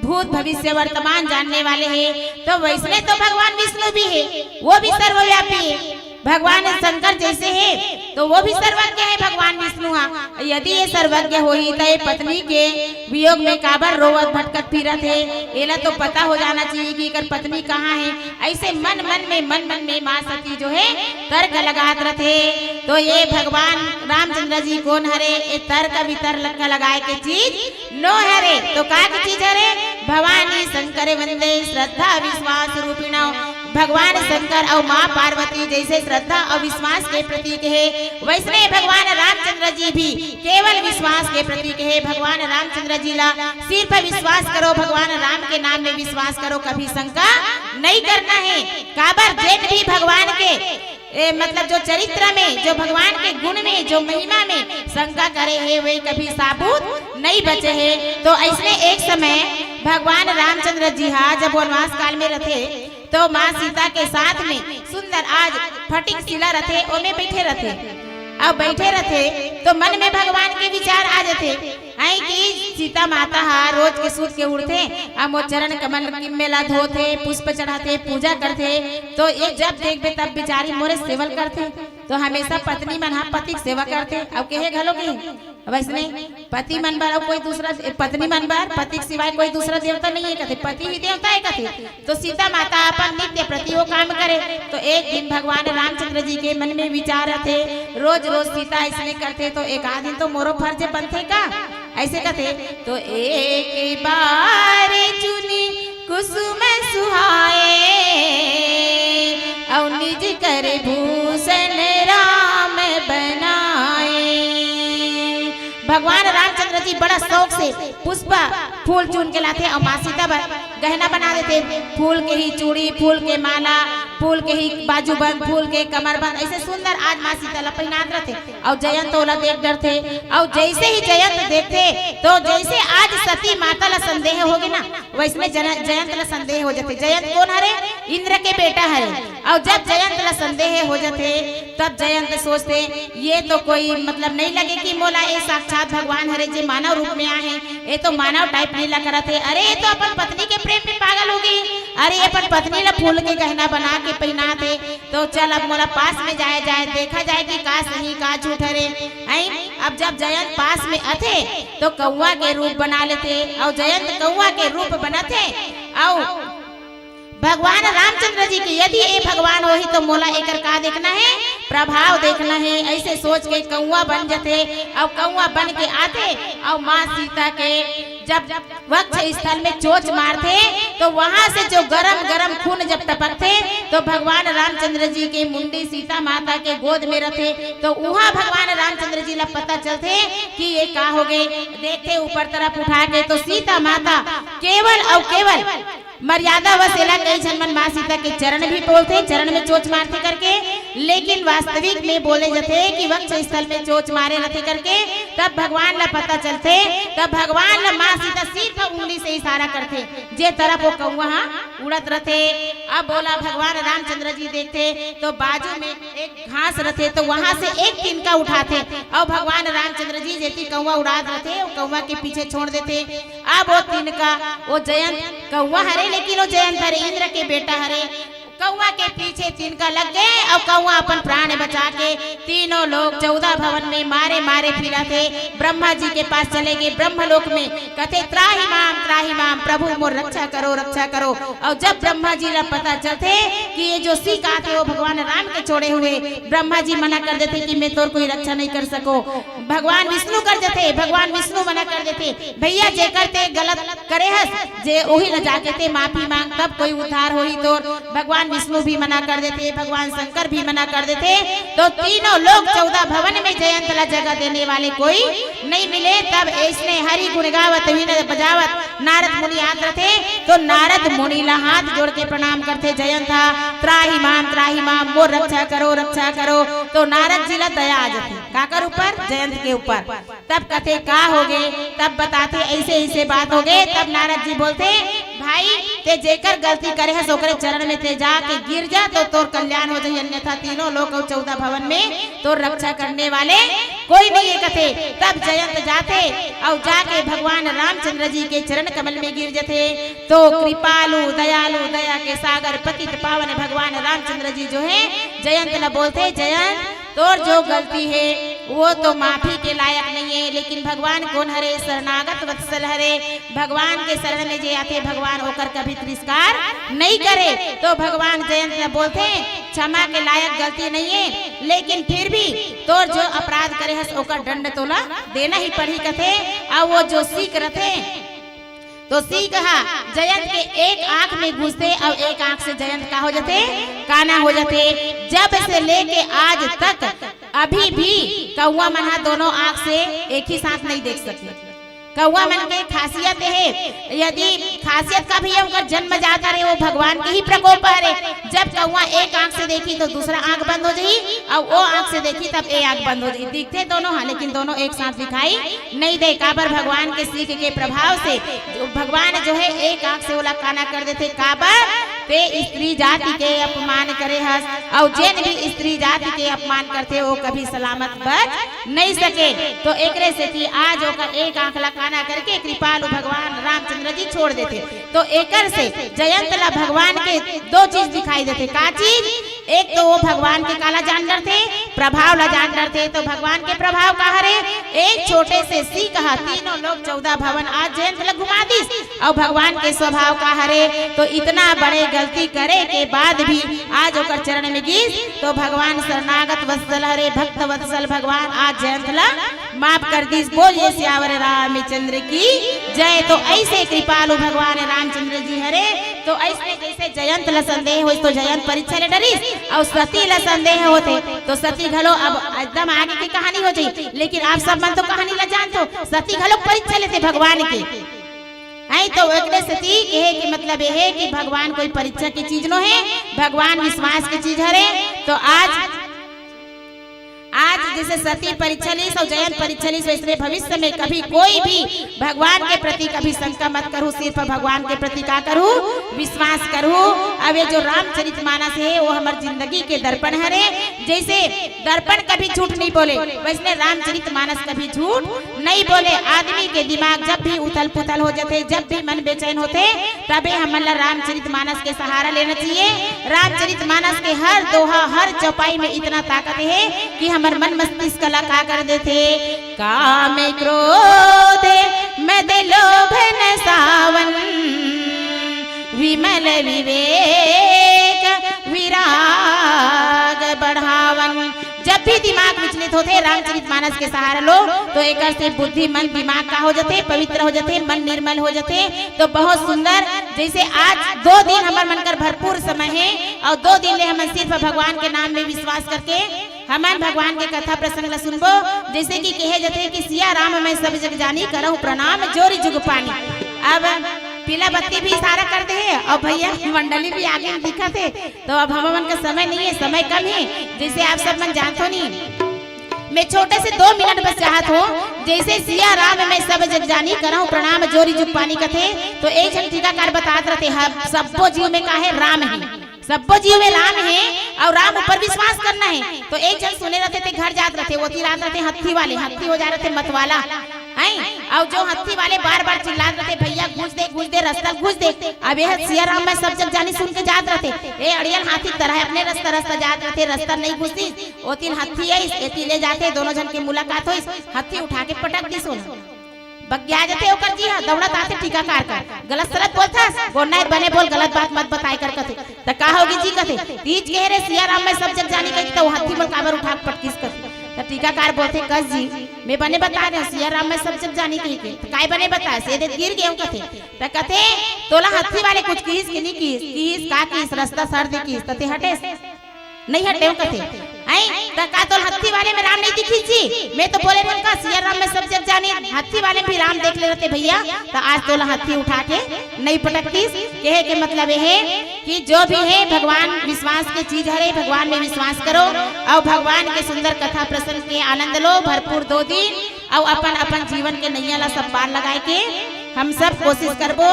भूत भविष्य वर्तमान जानने वाले हे, तो वैसने तो भगवान विष्णु भी हे, वो भी सर्वव्यापी हे। भगवान शंकर जैसे हे, तो वो भी सर्वज्ञ हे भगवान विष्णु हा। यदि ये सर्वज्ञ होही, त ये पत्नी के वियोग में काबर रोवत भटकत फिरत हे, एला तो पता हो जाना चाहिए कि एकर पत्नी कहाँ हे। ऐसे मन मन में, मन मन में माँ सती जो हे, तर्क लगात रथे। तो ये भगवान रामचंद्र जी कोन हरे, ये तर्क वितर्क लगाए के चीज नो हरे। तो का के चीज हरे? भवानी शंकर वंदे श्रद्धा विश्वास रूपिणो। भगवान शंकर अउ माँ पार्वती जैसे श्रद्धा अउ विश्वास के प्रतीक हे, वैसने भगवान रामचंद्र जी भी केवल विश्वास के प्रतीक हे। भगवान रामचंद्र जी ला सिर्फ विश्वास करो, भगवान राम के नाम में विश्वास करो, कभी शंका नहीं करना हे। काबर जेन भी भगवान के ए, मतलब जो चरित्र में, जो भगवान के गुण में, जो महिमा में शंका करे हे, वे कभी साबुत नहीं बचे हे। तो ऐसने एक समय भगवान रामचंद्र जी हा जब वनवास काल में रथे, तो माँ सीता के साथ में सुंदर आज फटिक शिला रथे, ओमे बैठे रथे। अब बैठे रथे तो मन में भगवान के विचार आ जाथे। हैं कि सीता माता हा रोज के सूत के उठथे, अब मोर चरण कमल में ला धोथे, पुष्प चढ़ाथे, पूजा करथे, तो ये जब देखबे तब बिचारी मोरे सेवल करथे। तो हमेशा पत्नी मन हा पति के सेवा करथे। अब केहे घलो के वैसने पति मन बर अउ कोई दूसरा, पत्नी मन बर पति के सिवाय कोई दूसरा देवता नहीं हे कथे, पति ही देवता हे कथे। तो सीता माता अपन नित्य प्रति वो काम करे। तो एक दिन भगवान रामचंद्र जी के मन में विचार आथे, रोज रोज सीता ऐसने करथे, तो एक आध दिन तो मोरो फर्ज बनथे का, ऐसे कथे। तो एक बार चुनी कुसुम सुहाए, अउ निज कर भूषण राम बनाए। भगवान रामचंद्र जी बड़ा शौक से पुष्पा फूल चुन के लाथे अउ माँ सीता बर गहना बना देथे। फूल के ही चूड़ी, फूल के माला, फूल के ही बाजूबंद, फूल के कमरबंद, ऐसे सुंदर आज माँ सीता ला पहिनात रथे। अउ जयंत ओला देख डरथे। अउ जैसे ही जयंत देखथे, तो जैसे आज सती माता ला संदेह होगे ना, वैसने जन-, जयंत ला संदेह हो जाथे। जयंत कोन हरे? इंद्र के बेटा हरे। अउ जब जयंत ला संदेह हो जाथे, तब जयंत सोचथे, ये तो कोई मतलब नहीं लगे कि मोला ये साक्षात भगवान हरे, जे मानव रूप में आए हे। ये तो मानव type लीला करत हे। अरे, ये तो अपन पत्नी के प्रेम में पागल हो गे। अरे, ये अपन पत्नी ला फूल के गहना बना के पहिनात हे। तो चल, अब मोला पास में जाए जाए, देखा जाए कि का सही, का झूठ हरे। हैं? अब जब जयंत पास में आथे, तो कौवा के रूप बना लेथे, अउ जयंत कौवा के रूप बनाथे, अउ भगवान रामचंद्र जी के, यदि ये भगवान होही तो मोला एकर का देखना हे? प्रभाव देखना हे। ऐसे सोच के कौवा बन जथे, अउ कौवा बन के आथे, अउ माँ सीता के जब वक्ष स्थल में चोच मारथे, तो वहां से जो गरम गरम खून जब टपकथे, तो भगवान रामचंद्र जी के मुंडी सीता माता के गोद में रथे। तो उहाँ भगवान रामचंद्र जी ला पता चलथे कि ये का हो गे। देखथे ऊपर तरफ उठा के, तो सीता माता केवल अउ केवल मर्यादा वश एला कई झन मन माँ सीता के चरण भी बोलथे, चरण में चोच मारथे करके, लेकिन वास्तविक में बोले जथे कि वक्ष स्थल में चोच मारे रथे करके। तब भगवान ला पता चलथे, तब भगवान ला माँ सीता सिर्फ उंगली से इशारा करथे, जे तरफ वो कौवा हा उड़त रथे। अब बोला भगवान रामचंद्र जी देखथे तो बाजू में एक घास रथे, तो वहां से एक तिनका उठाथे अउ भगवान रामचंद्र जी जेती कौवा उड़ात रथे, वो कौवा के पीछे छोड़ देथे। अब वो तिनका, वो जयंत कौवा हरे, लेकिन वो जयंत हरे, इंद्र के बेटा हरे। कौवा के पीछे तिनका लग गे अउ कौवा अपन प्राण बचा के तीनों लोक चौदह भवन में मारे मारे फिरथे। ब्रह्मा जी के पास चले गे, ब्रह्मलोक में कथे, "त्राहि माम, त्राहि माम, प्रभु मोर रक्षा करो, रक्षा करो।" अउ जब ब्रह्मा जी ला पता चलथे कि ये जो सीता हे वो भगवान राम के छोड़े हुए, ब्रह्मा जी मना कर देथे कि मैं तोर कोई रक्षा नहीं कर सको। भगवान विष्णु कर देथे, भगवान विष्णु मना कर देथे, "भैया, जेकर ते गलत करे हस, जे उही ला जाके ते माफी मांग, तब कोई उद्धार होही तोर।" भगवान विष्णु भी मना कर देथे, भगवान शंकर भी मना कर देथे। तो तीनों लोक चौदह भवन में जयंत ला जगह देने वाले कोई नहीं मिले। तब ऐसने हरि गुण गावत, वीणा बजावत नारद मुनि आत रथे। तो नारद मुनि ला हाथ जोड़ के प्रणाम करथे जयंत हा, "त्राहि माम, त्राहि माम, मोर रक्षा करो, रक्षा करो।" तो नारद जी ला दया आ जाथे। काकर ऊपर? जयंत के ऊपर। तब कथे, "का होगे?" तब बताथे, "ऐसे, ऐसे बात होगे।" तब नारद जी बोलथे, "भाई, ते जेकर गलती करे हस, ओकरे चरण में ते जाके गिर जा, तो तोर कल्याण हो जाही, अन्यथा तीनों लोक अउ चौदह भवन में तोर रक्षा करने वाले कोई नहीं है," कथे। तब जयंत जाथे अउ जाके भगवान रामचंद्र जी के चरण कमल में गिर जथे। तो कृपालु, दयालु, दया के सागर, पतित पावन भगवान रामचंद्र जी जो है, जयंत ला बोलथे, "जयंत, तोर जो गलती है, वो तो माफी के लायक नहीं है, लेकिन भगवान कौन हरे? शरणागत वत्सल हरे। भगवान के शरण में जे आथे, भगवान ओकर कभी तिरस्कार नहीं करे।" तो भगवान जयंत ला बोलथे, "क्षमा के लायक गलती नहीं है, लेकिन फिर भी तोर जो अपराध करे हस, ओकर दंड तोला देना ही पड़ही," कथे। अउ वो जो सींग रथे, तो सींग हा जयंत के एक आंख में घुसथे अउ एक आंख से जयंत का हो जाथे? काना हो जाथे। जब से लेके आज तक अभी भी कौवा मन हा दोनों आंख से एक ही साथ नहीं देख सके। कौवा मन के खासियत हे, यदि खासियत का भी है, उनका जन्म जाता रहे, वो भगवान के ही प्रकोप हरे। जब कौवा एक आंख से देखी तो दूसरा आंख बंद हो जाही, अउ वो आंख से देखी तब ए आंख बंद हो जाही। दिखथे दोनों हा, लेकिन दोनों एक साथ दिखाई नहीं दे। काबर? भगवान के सींग के प्रभाव से जो भगवान जो है एक आंख से ओला काना कर देथे। काबर? ते स्त्री जाति के अपमान करे हस, अउ जेन भी स्त्री जाति के अपमान करथे, वो कभी सलामत बच नहीं सके। तो एकरे सेती आज ओकर एक आंख ला काना करके कृपालु भगवान रामचंद्र जी छोड़ देथे। तो एकर से जयंत ला भगवान के दो चीज दिखाई देथे। का चीज? एक तो वो भगवान के काला जान डरथे, प्रभाव ला जान डरथे। तो भगवान के प्रभाव का हरे? एक छोटे से सींग हा तीनों लोक चौदह भवन आज जयंत ला घुमा दिस। अउ भगवान के स्वभाव का हरे? तो इतना बड़े गलती करे के बाद भी आज ओकर चरण में गिस, तो भगवान शरणागत वत्सल हरे, भक्त वत्सल भगवान आज जयंत ला माफ कर दिस। बोलिए सियावर रामचंद्र की जय। तो ऐसे कृपालु भगवान रामचंद्र जी हरे। तो ऐसने जैसे जयंत ला संदेह होइस तो जयंत परीक्षा ले डरिस, अउ सती ला संदेह होथे तो सती घलो अब एकदम आगे की कहानी हो जाही। लेकिन आप सब मन तो कहानी ला जानथो, सती घलो परीक्षा लेथे भगवान के। हैं, तो एकरे सेती कहे के मतलब ये है कि भगवान कोई परीक्षा की चीज नो है, भगवान विश्वास की चीज हरे। तो आज आज जैसे सती परीक्षा लिस अउ जयंत परीक्षा लिस, वैसने भविष्य में कभी कोई भी भगवान के प्रति कभी शंका मत करहू, सिर्फ भगवान के प्रति का करहू? विश्वास करहू। अब ये जो रामचरित मानस है, वो हमर जिंदगी के दर्पण हरे। जैसे दर्पण कभी झूठ नहीं बोले, वैसने रामचरित मानस कभी झूठ नहीं बोले। आदमी के दिमाग जब भी उथल पुथल हो जाथे, जब भी मन बेचैन होथे, तबे हमन ला रामचरित मानस के सहारा लेना चाहिए। रामचरित मानस के हर दोहा, हर चौपाई में इतना ताकत है कि हमर मन मस्तिष्क ला का कर देथे। काम क्रोध मद लोभ न सावन, विमल विवेक विराग बढ़ावन। जब भी दिमाग विचलित होथे, रामचरित मानस के सहारा लो, तो एकर से बुद्धि, मन, दिमाग का हो जाथे? पवित्र हो जाथे, मन निर्मल हो जाथे। तो बहुत सुंदर। जैसे आज दो दिन हमर मन कर भरपूर समय है अउ दो दिन ले हमन सिर्फ भगवान के नाम में विश्वास करके हमन भगवान के कथा प्रसंग ला सुनबो। जैसे कि कहे जाथे कि सिया राम मैं सब जग जानी, करहु प्रणाम जोरी जुग पानी। अब पीला बत्ती भी इशारा कर दे हे अउ भैया मंडली भी आगे में दिखत हे। तो अब हमन का समय नहीं है, समय कम है, जैसे आप सब मन जानथो नहीं। मैं छोटे से दो मिनट बस चाहत हूँ, जैसे सिया राम मैं सब जग जानी, करहु प्रणाम जोरी जुग पानी कथे, तो एक झन टीकाकार बतात रथे, हर सब्बो जीव में का है? राम है, सब्बो जीव में राम है अउ राम ऊपर विश्वास करना है। तो एक झन सुने रथे ते घर जात रथे, ओती रात रथे हत्थी वाले, हत्थी हो जा रथे मतवाला, हैं? अउ जो हत्थी वाले बार बार चिल्लात रथे, "भैया घुस दे, घुस दे, रस्ता घुस दे।" अब ये सिया राम मैं सब जग जानी सुन के जात रथे, ए अड़ियल हाथी तरह अपने रस्ता रस्ता जात रथे, रस्ता नहीं घुसी, ओतिन हत्थी आइस, एती ले जाथे, दोनों झन के मुलाकात होइस, हत्थी उठा के पटक दिस ओला। बग्या जथे ओकर जी हा, दौड़त आथे टीकाकार कर। "गलत सलत बोलथस, गोन्ना बने बोल, गलत बात मत बताए कर," कथे। "त का होगे जी?" कथे। "तीज कहे रे सिया राम मैं सब जग जानी," कहिके, "त वो हत्थी मोला काबर उठा के पटकिस?" कथे। त टीकाकार बोलथे, "कस जी, मैं बने बता रहे हूँ, सिया राम मैं सब जग जानी," कहिके। "त काय बने बता?" "से दे गिर गेंव," कथे। त कथे, "तोला हत्थी वाले कुछ किहिस कि नहीं किहिस?" "किहिस, का किहिस?" "रस्ता सर दे किहिस, त ते हटेस?" नहीं हटे कथे। आई त का तोला हत्थी वाले में राम नहीं दिखिस जी? मैं तो बोले रहूं का सिया राम में सब जग जानी, हत्थी वाले में भी राम देख ले रहते भैया, त आज तोला हत्थी उठा के नहीं पटकतीस। कहे के मतलब ये है कि जो भी है भगवान विश्वास के चीज हरे, भगवान में विश्वास करो और भगवान के सुंदर कथा प्रसंग के आनंद लो, भरपूर दो दिन और अपन अपन जीवन के नैया ला सब पार लगाए के हम सब कोशिश करबो।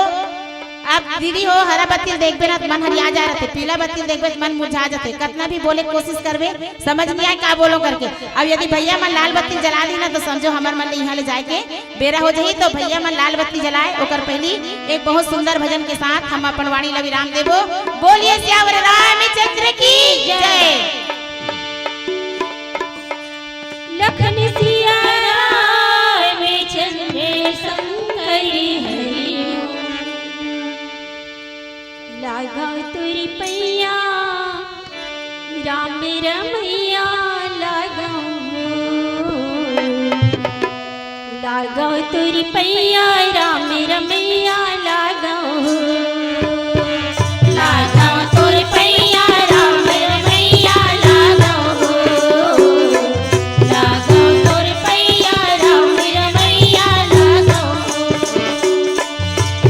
अब दीदी हो, हरा बत्ती ल देखबे ना त मन हरिया जा रहते, पीला बत्ती ल देखबे त मन मुरझा जाते। कतना भी बोले के कोशिश करबे, समझ नहीं आए का बोलो करके। अब यदि भैया मन लाल बत्ती ल जला दी ना, तो समझो हमर मन ले यहाँ ले जाए के बेरा हो जाही। तो भैया मन लाल बत्ती जलाए, ओकर पहली एक बहुत सुंदर भजन के साथ हम अपन वाणी ला विराम देबो। बोलिए सियावर रामचंद्र की जय। लखन सिया रामचंद्र शंकर हरि। लागा तोरी पैया राम रमैया, लागा हो। लागा तोरी पैया राम रमैया, लागा हो। लागा तोरी पैया राम रमैया, लागा हो। लागा तोरी पैया राम रमैया, लागा हो।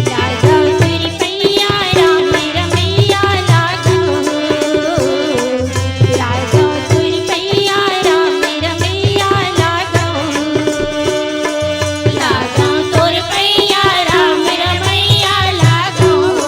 लागा तोरी पैया राम रमैया, लागा हो। लागा तोरी पैया राम रमैया, लागा हो। लागा तोरी पैया राम रमैया, लागा हो।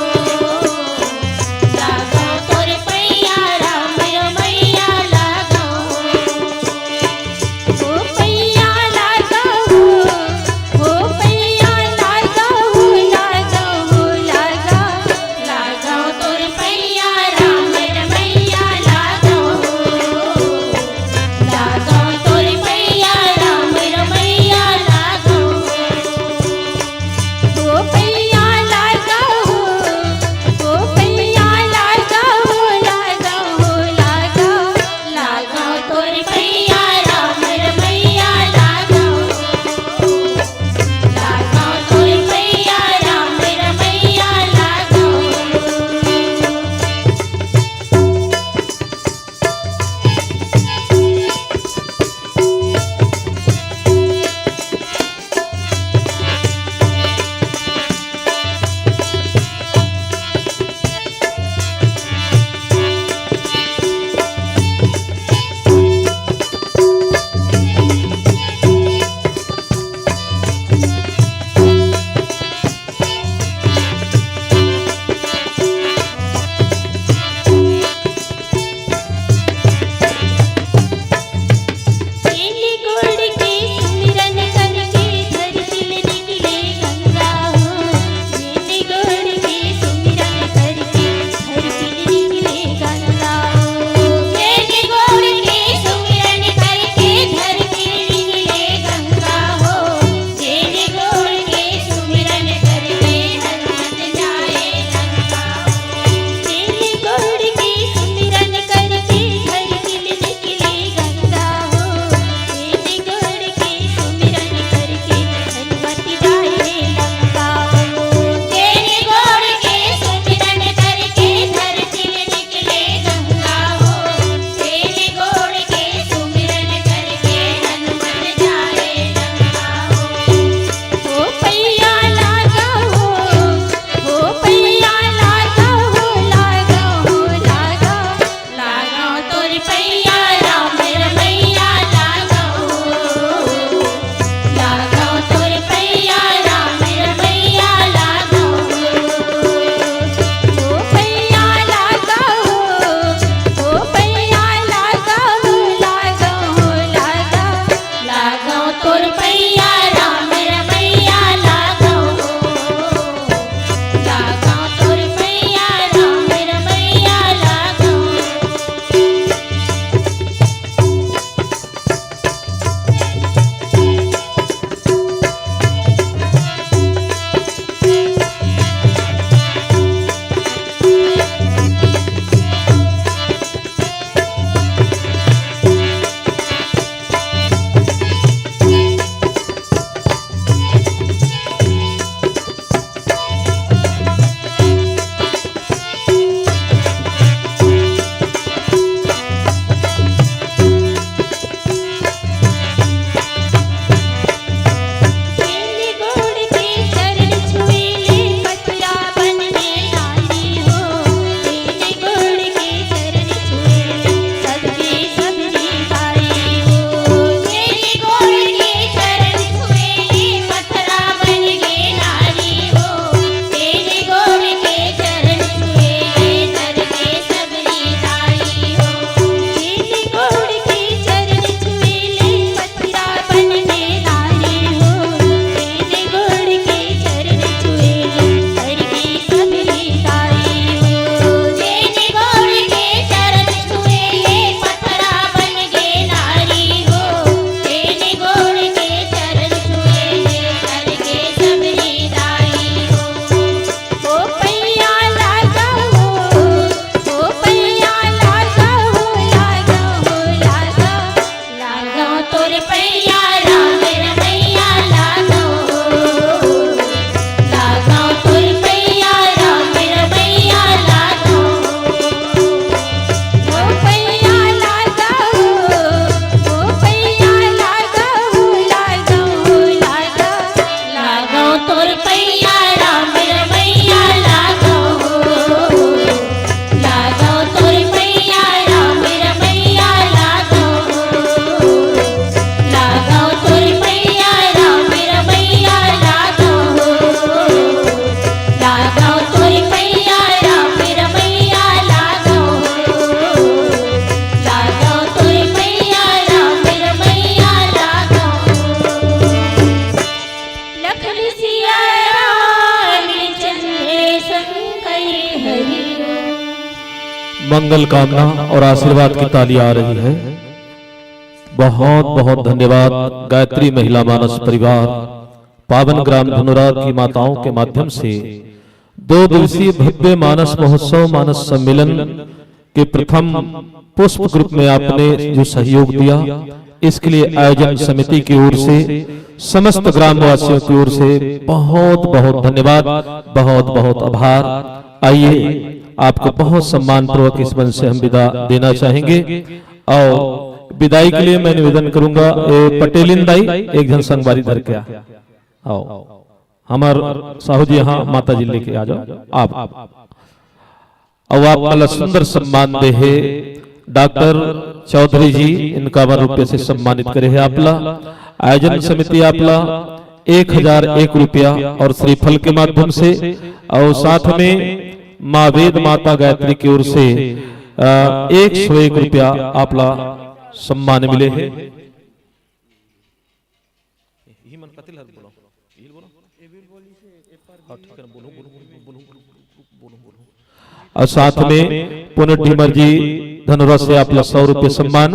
मंगल कामना और आशीर्वाद की ताली आ रही है। बहुत बहुत धन्यवाद गायत्री महिला मानस परिवार, पावन ग्राम धनोरा की माताओं के माध्यम से दो दिवसीय भव्य मानस महोत्सव, मानस सम्मेलन के प्रथम पुष्प ग्रुप में आपने जो सहयोग दिया, इसके लिए आयोजन समिति की ओर से, समस्त ग्रामवासियों की ओर से बहुत बहुत धन्यवाद, बहुत बहुत आभार। आइए, आपको बहुत सम्मान पूर्वक इस मंच से हम विदा देना चाहेंगे। और विदाई के लिए मैं निवेदन करूंगा, ए, पटेलिन दाई, एक झन संगवारी धर के आ। आओ, हमर साहू जी, यहाँ माता जी लेके आ जाओ आप। अब आप वाला सुंदर सम्मान दे हे डॉक्टर चौधरी जी, इक्यावन रुपये से सम्मानित करे हे आपला। आयोजन समिति आपला एक हजार एक रुपया और श्रीफल के माध्यम से, और साथ में माँ वेद माता गायत्री की ओर से, अ, एक सौ एक रुपया आपला सम्मान मिले हे। इही मन कति ल बोलो, इही ल बोलो। हाँ, ठीक है ना, बोलो, बोलो, बोलो। और साथ में पुनः ढीमर जी धनोरा से आपला सौ रुपये सम्मान,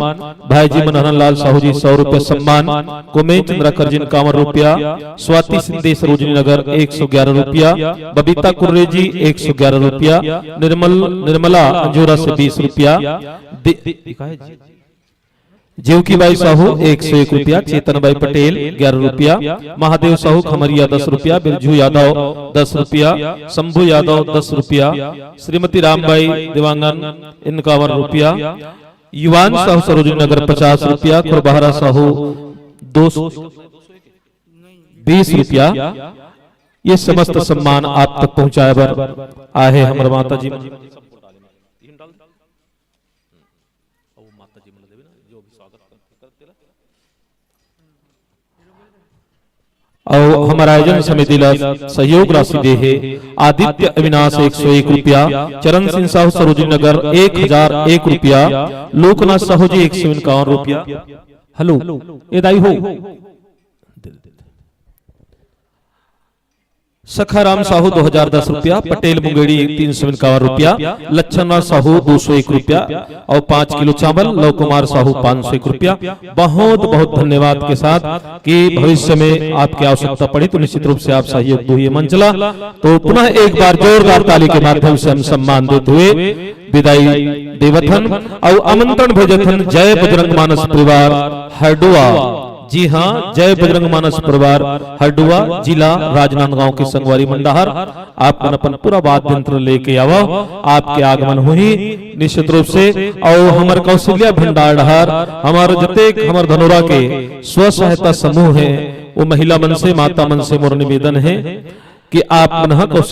भाई जी मनहरन लाल साहू जी सौ रुपये सम्मान, कुमेन चंद्राकर जी इक्यावन रुपया, स्वाति सिंधे सरोजनी नगर एक सौ ग्यारह रुपया, बबीता कुर्रे जी एक सौ ग्यारह रुपया, निर्मल, निर्मला अंजोरा से बीस रुपया, दे-, जीवकी बाई साहू एक सौ एक रुपया, चेतन बाई पटेल ग्यारह रुपया, महादेव साहू खमरिया दस रुपया, बिरजू यादव दस रुपया, शंभू यादव दस रुपया, श्रीमती रामबाई देवांगन इक्यावन रुपया, युवान साहू सरोजनी नगर पचास रुपया, खुरबहरा साहू दो सौ बीस रुपया। ये समस्त सम्मान आप तक पहुंचाए बर आए हे हमर माता जी। अउ हमर आयोजन समिति ला सहयोग राशि दे हे आदित्य अविनाश एक सौ एक रुपया, चरण सिंह साहू सरोजनी नगर एक हजार एक रुपया, लोकनाथ साहू जी एक सौ इक्यावन रुपया। हेलो, ए दाई हो। सखाराम साहू दो हजार दस रुपया, पटेल मुंगेड़ी तीन सौ इक्यावन रुपया, लच्छनराज साहू दो सौ एक रुपया और पाँच किलो चावल, लव कुमार साहू पाँच सौ एक रुपया। बहुत बहुत धन्यवाद के साथ कि भविष्य में आपकी आवश्यकता पड़ी तो निश्चित रूप से आप सहयोग दुहिए मंचला। तो पुनः एक बार जोरदार ताली के माध्यम से हम सम्मान देते हुए विदाई देवथन और आमंत्रण भेजथन जय बजरंग मानस परिवार हरडुआ। जी हाँ, जय बजरंग मानस परिवार हरडुआ, जिला राजनांदगांव के संगवारी मंडाहर। आप मन अपन पूरा वाद्य यंत्र लेके आवव, आपके आगमन होही। निश्चित रूप से। और हमर कौशल्या भंडार डहार, हमर जतेक हमर धनोरा के स्व सहायता समूह हे, वो महिला मन से, माता मन से मोर निवेदन हे कि आप मन ह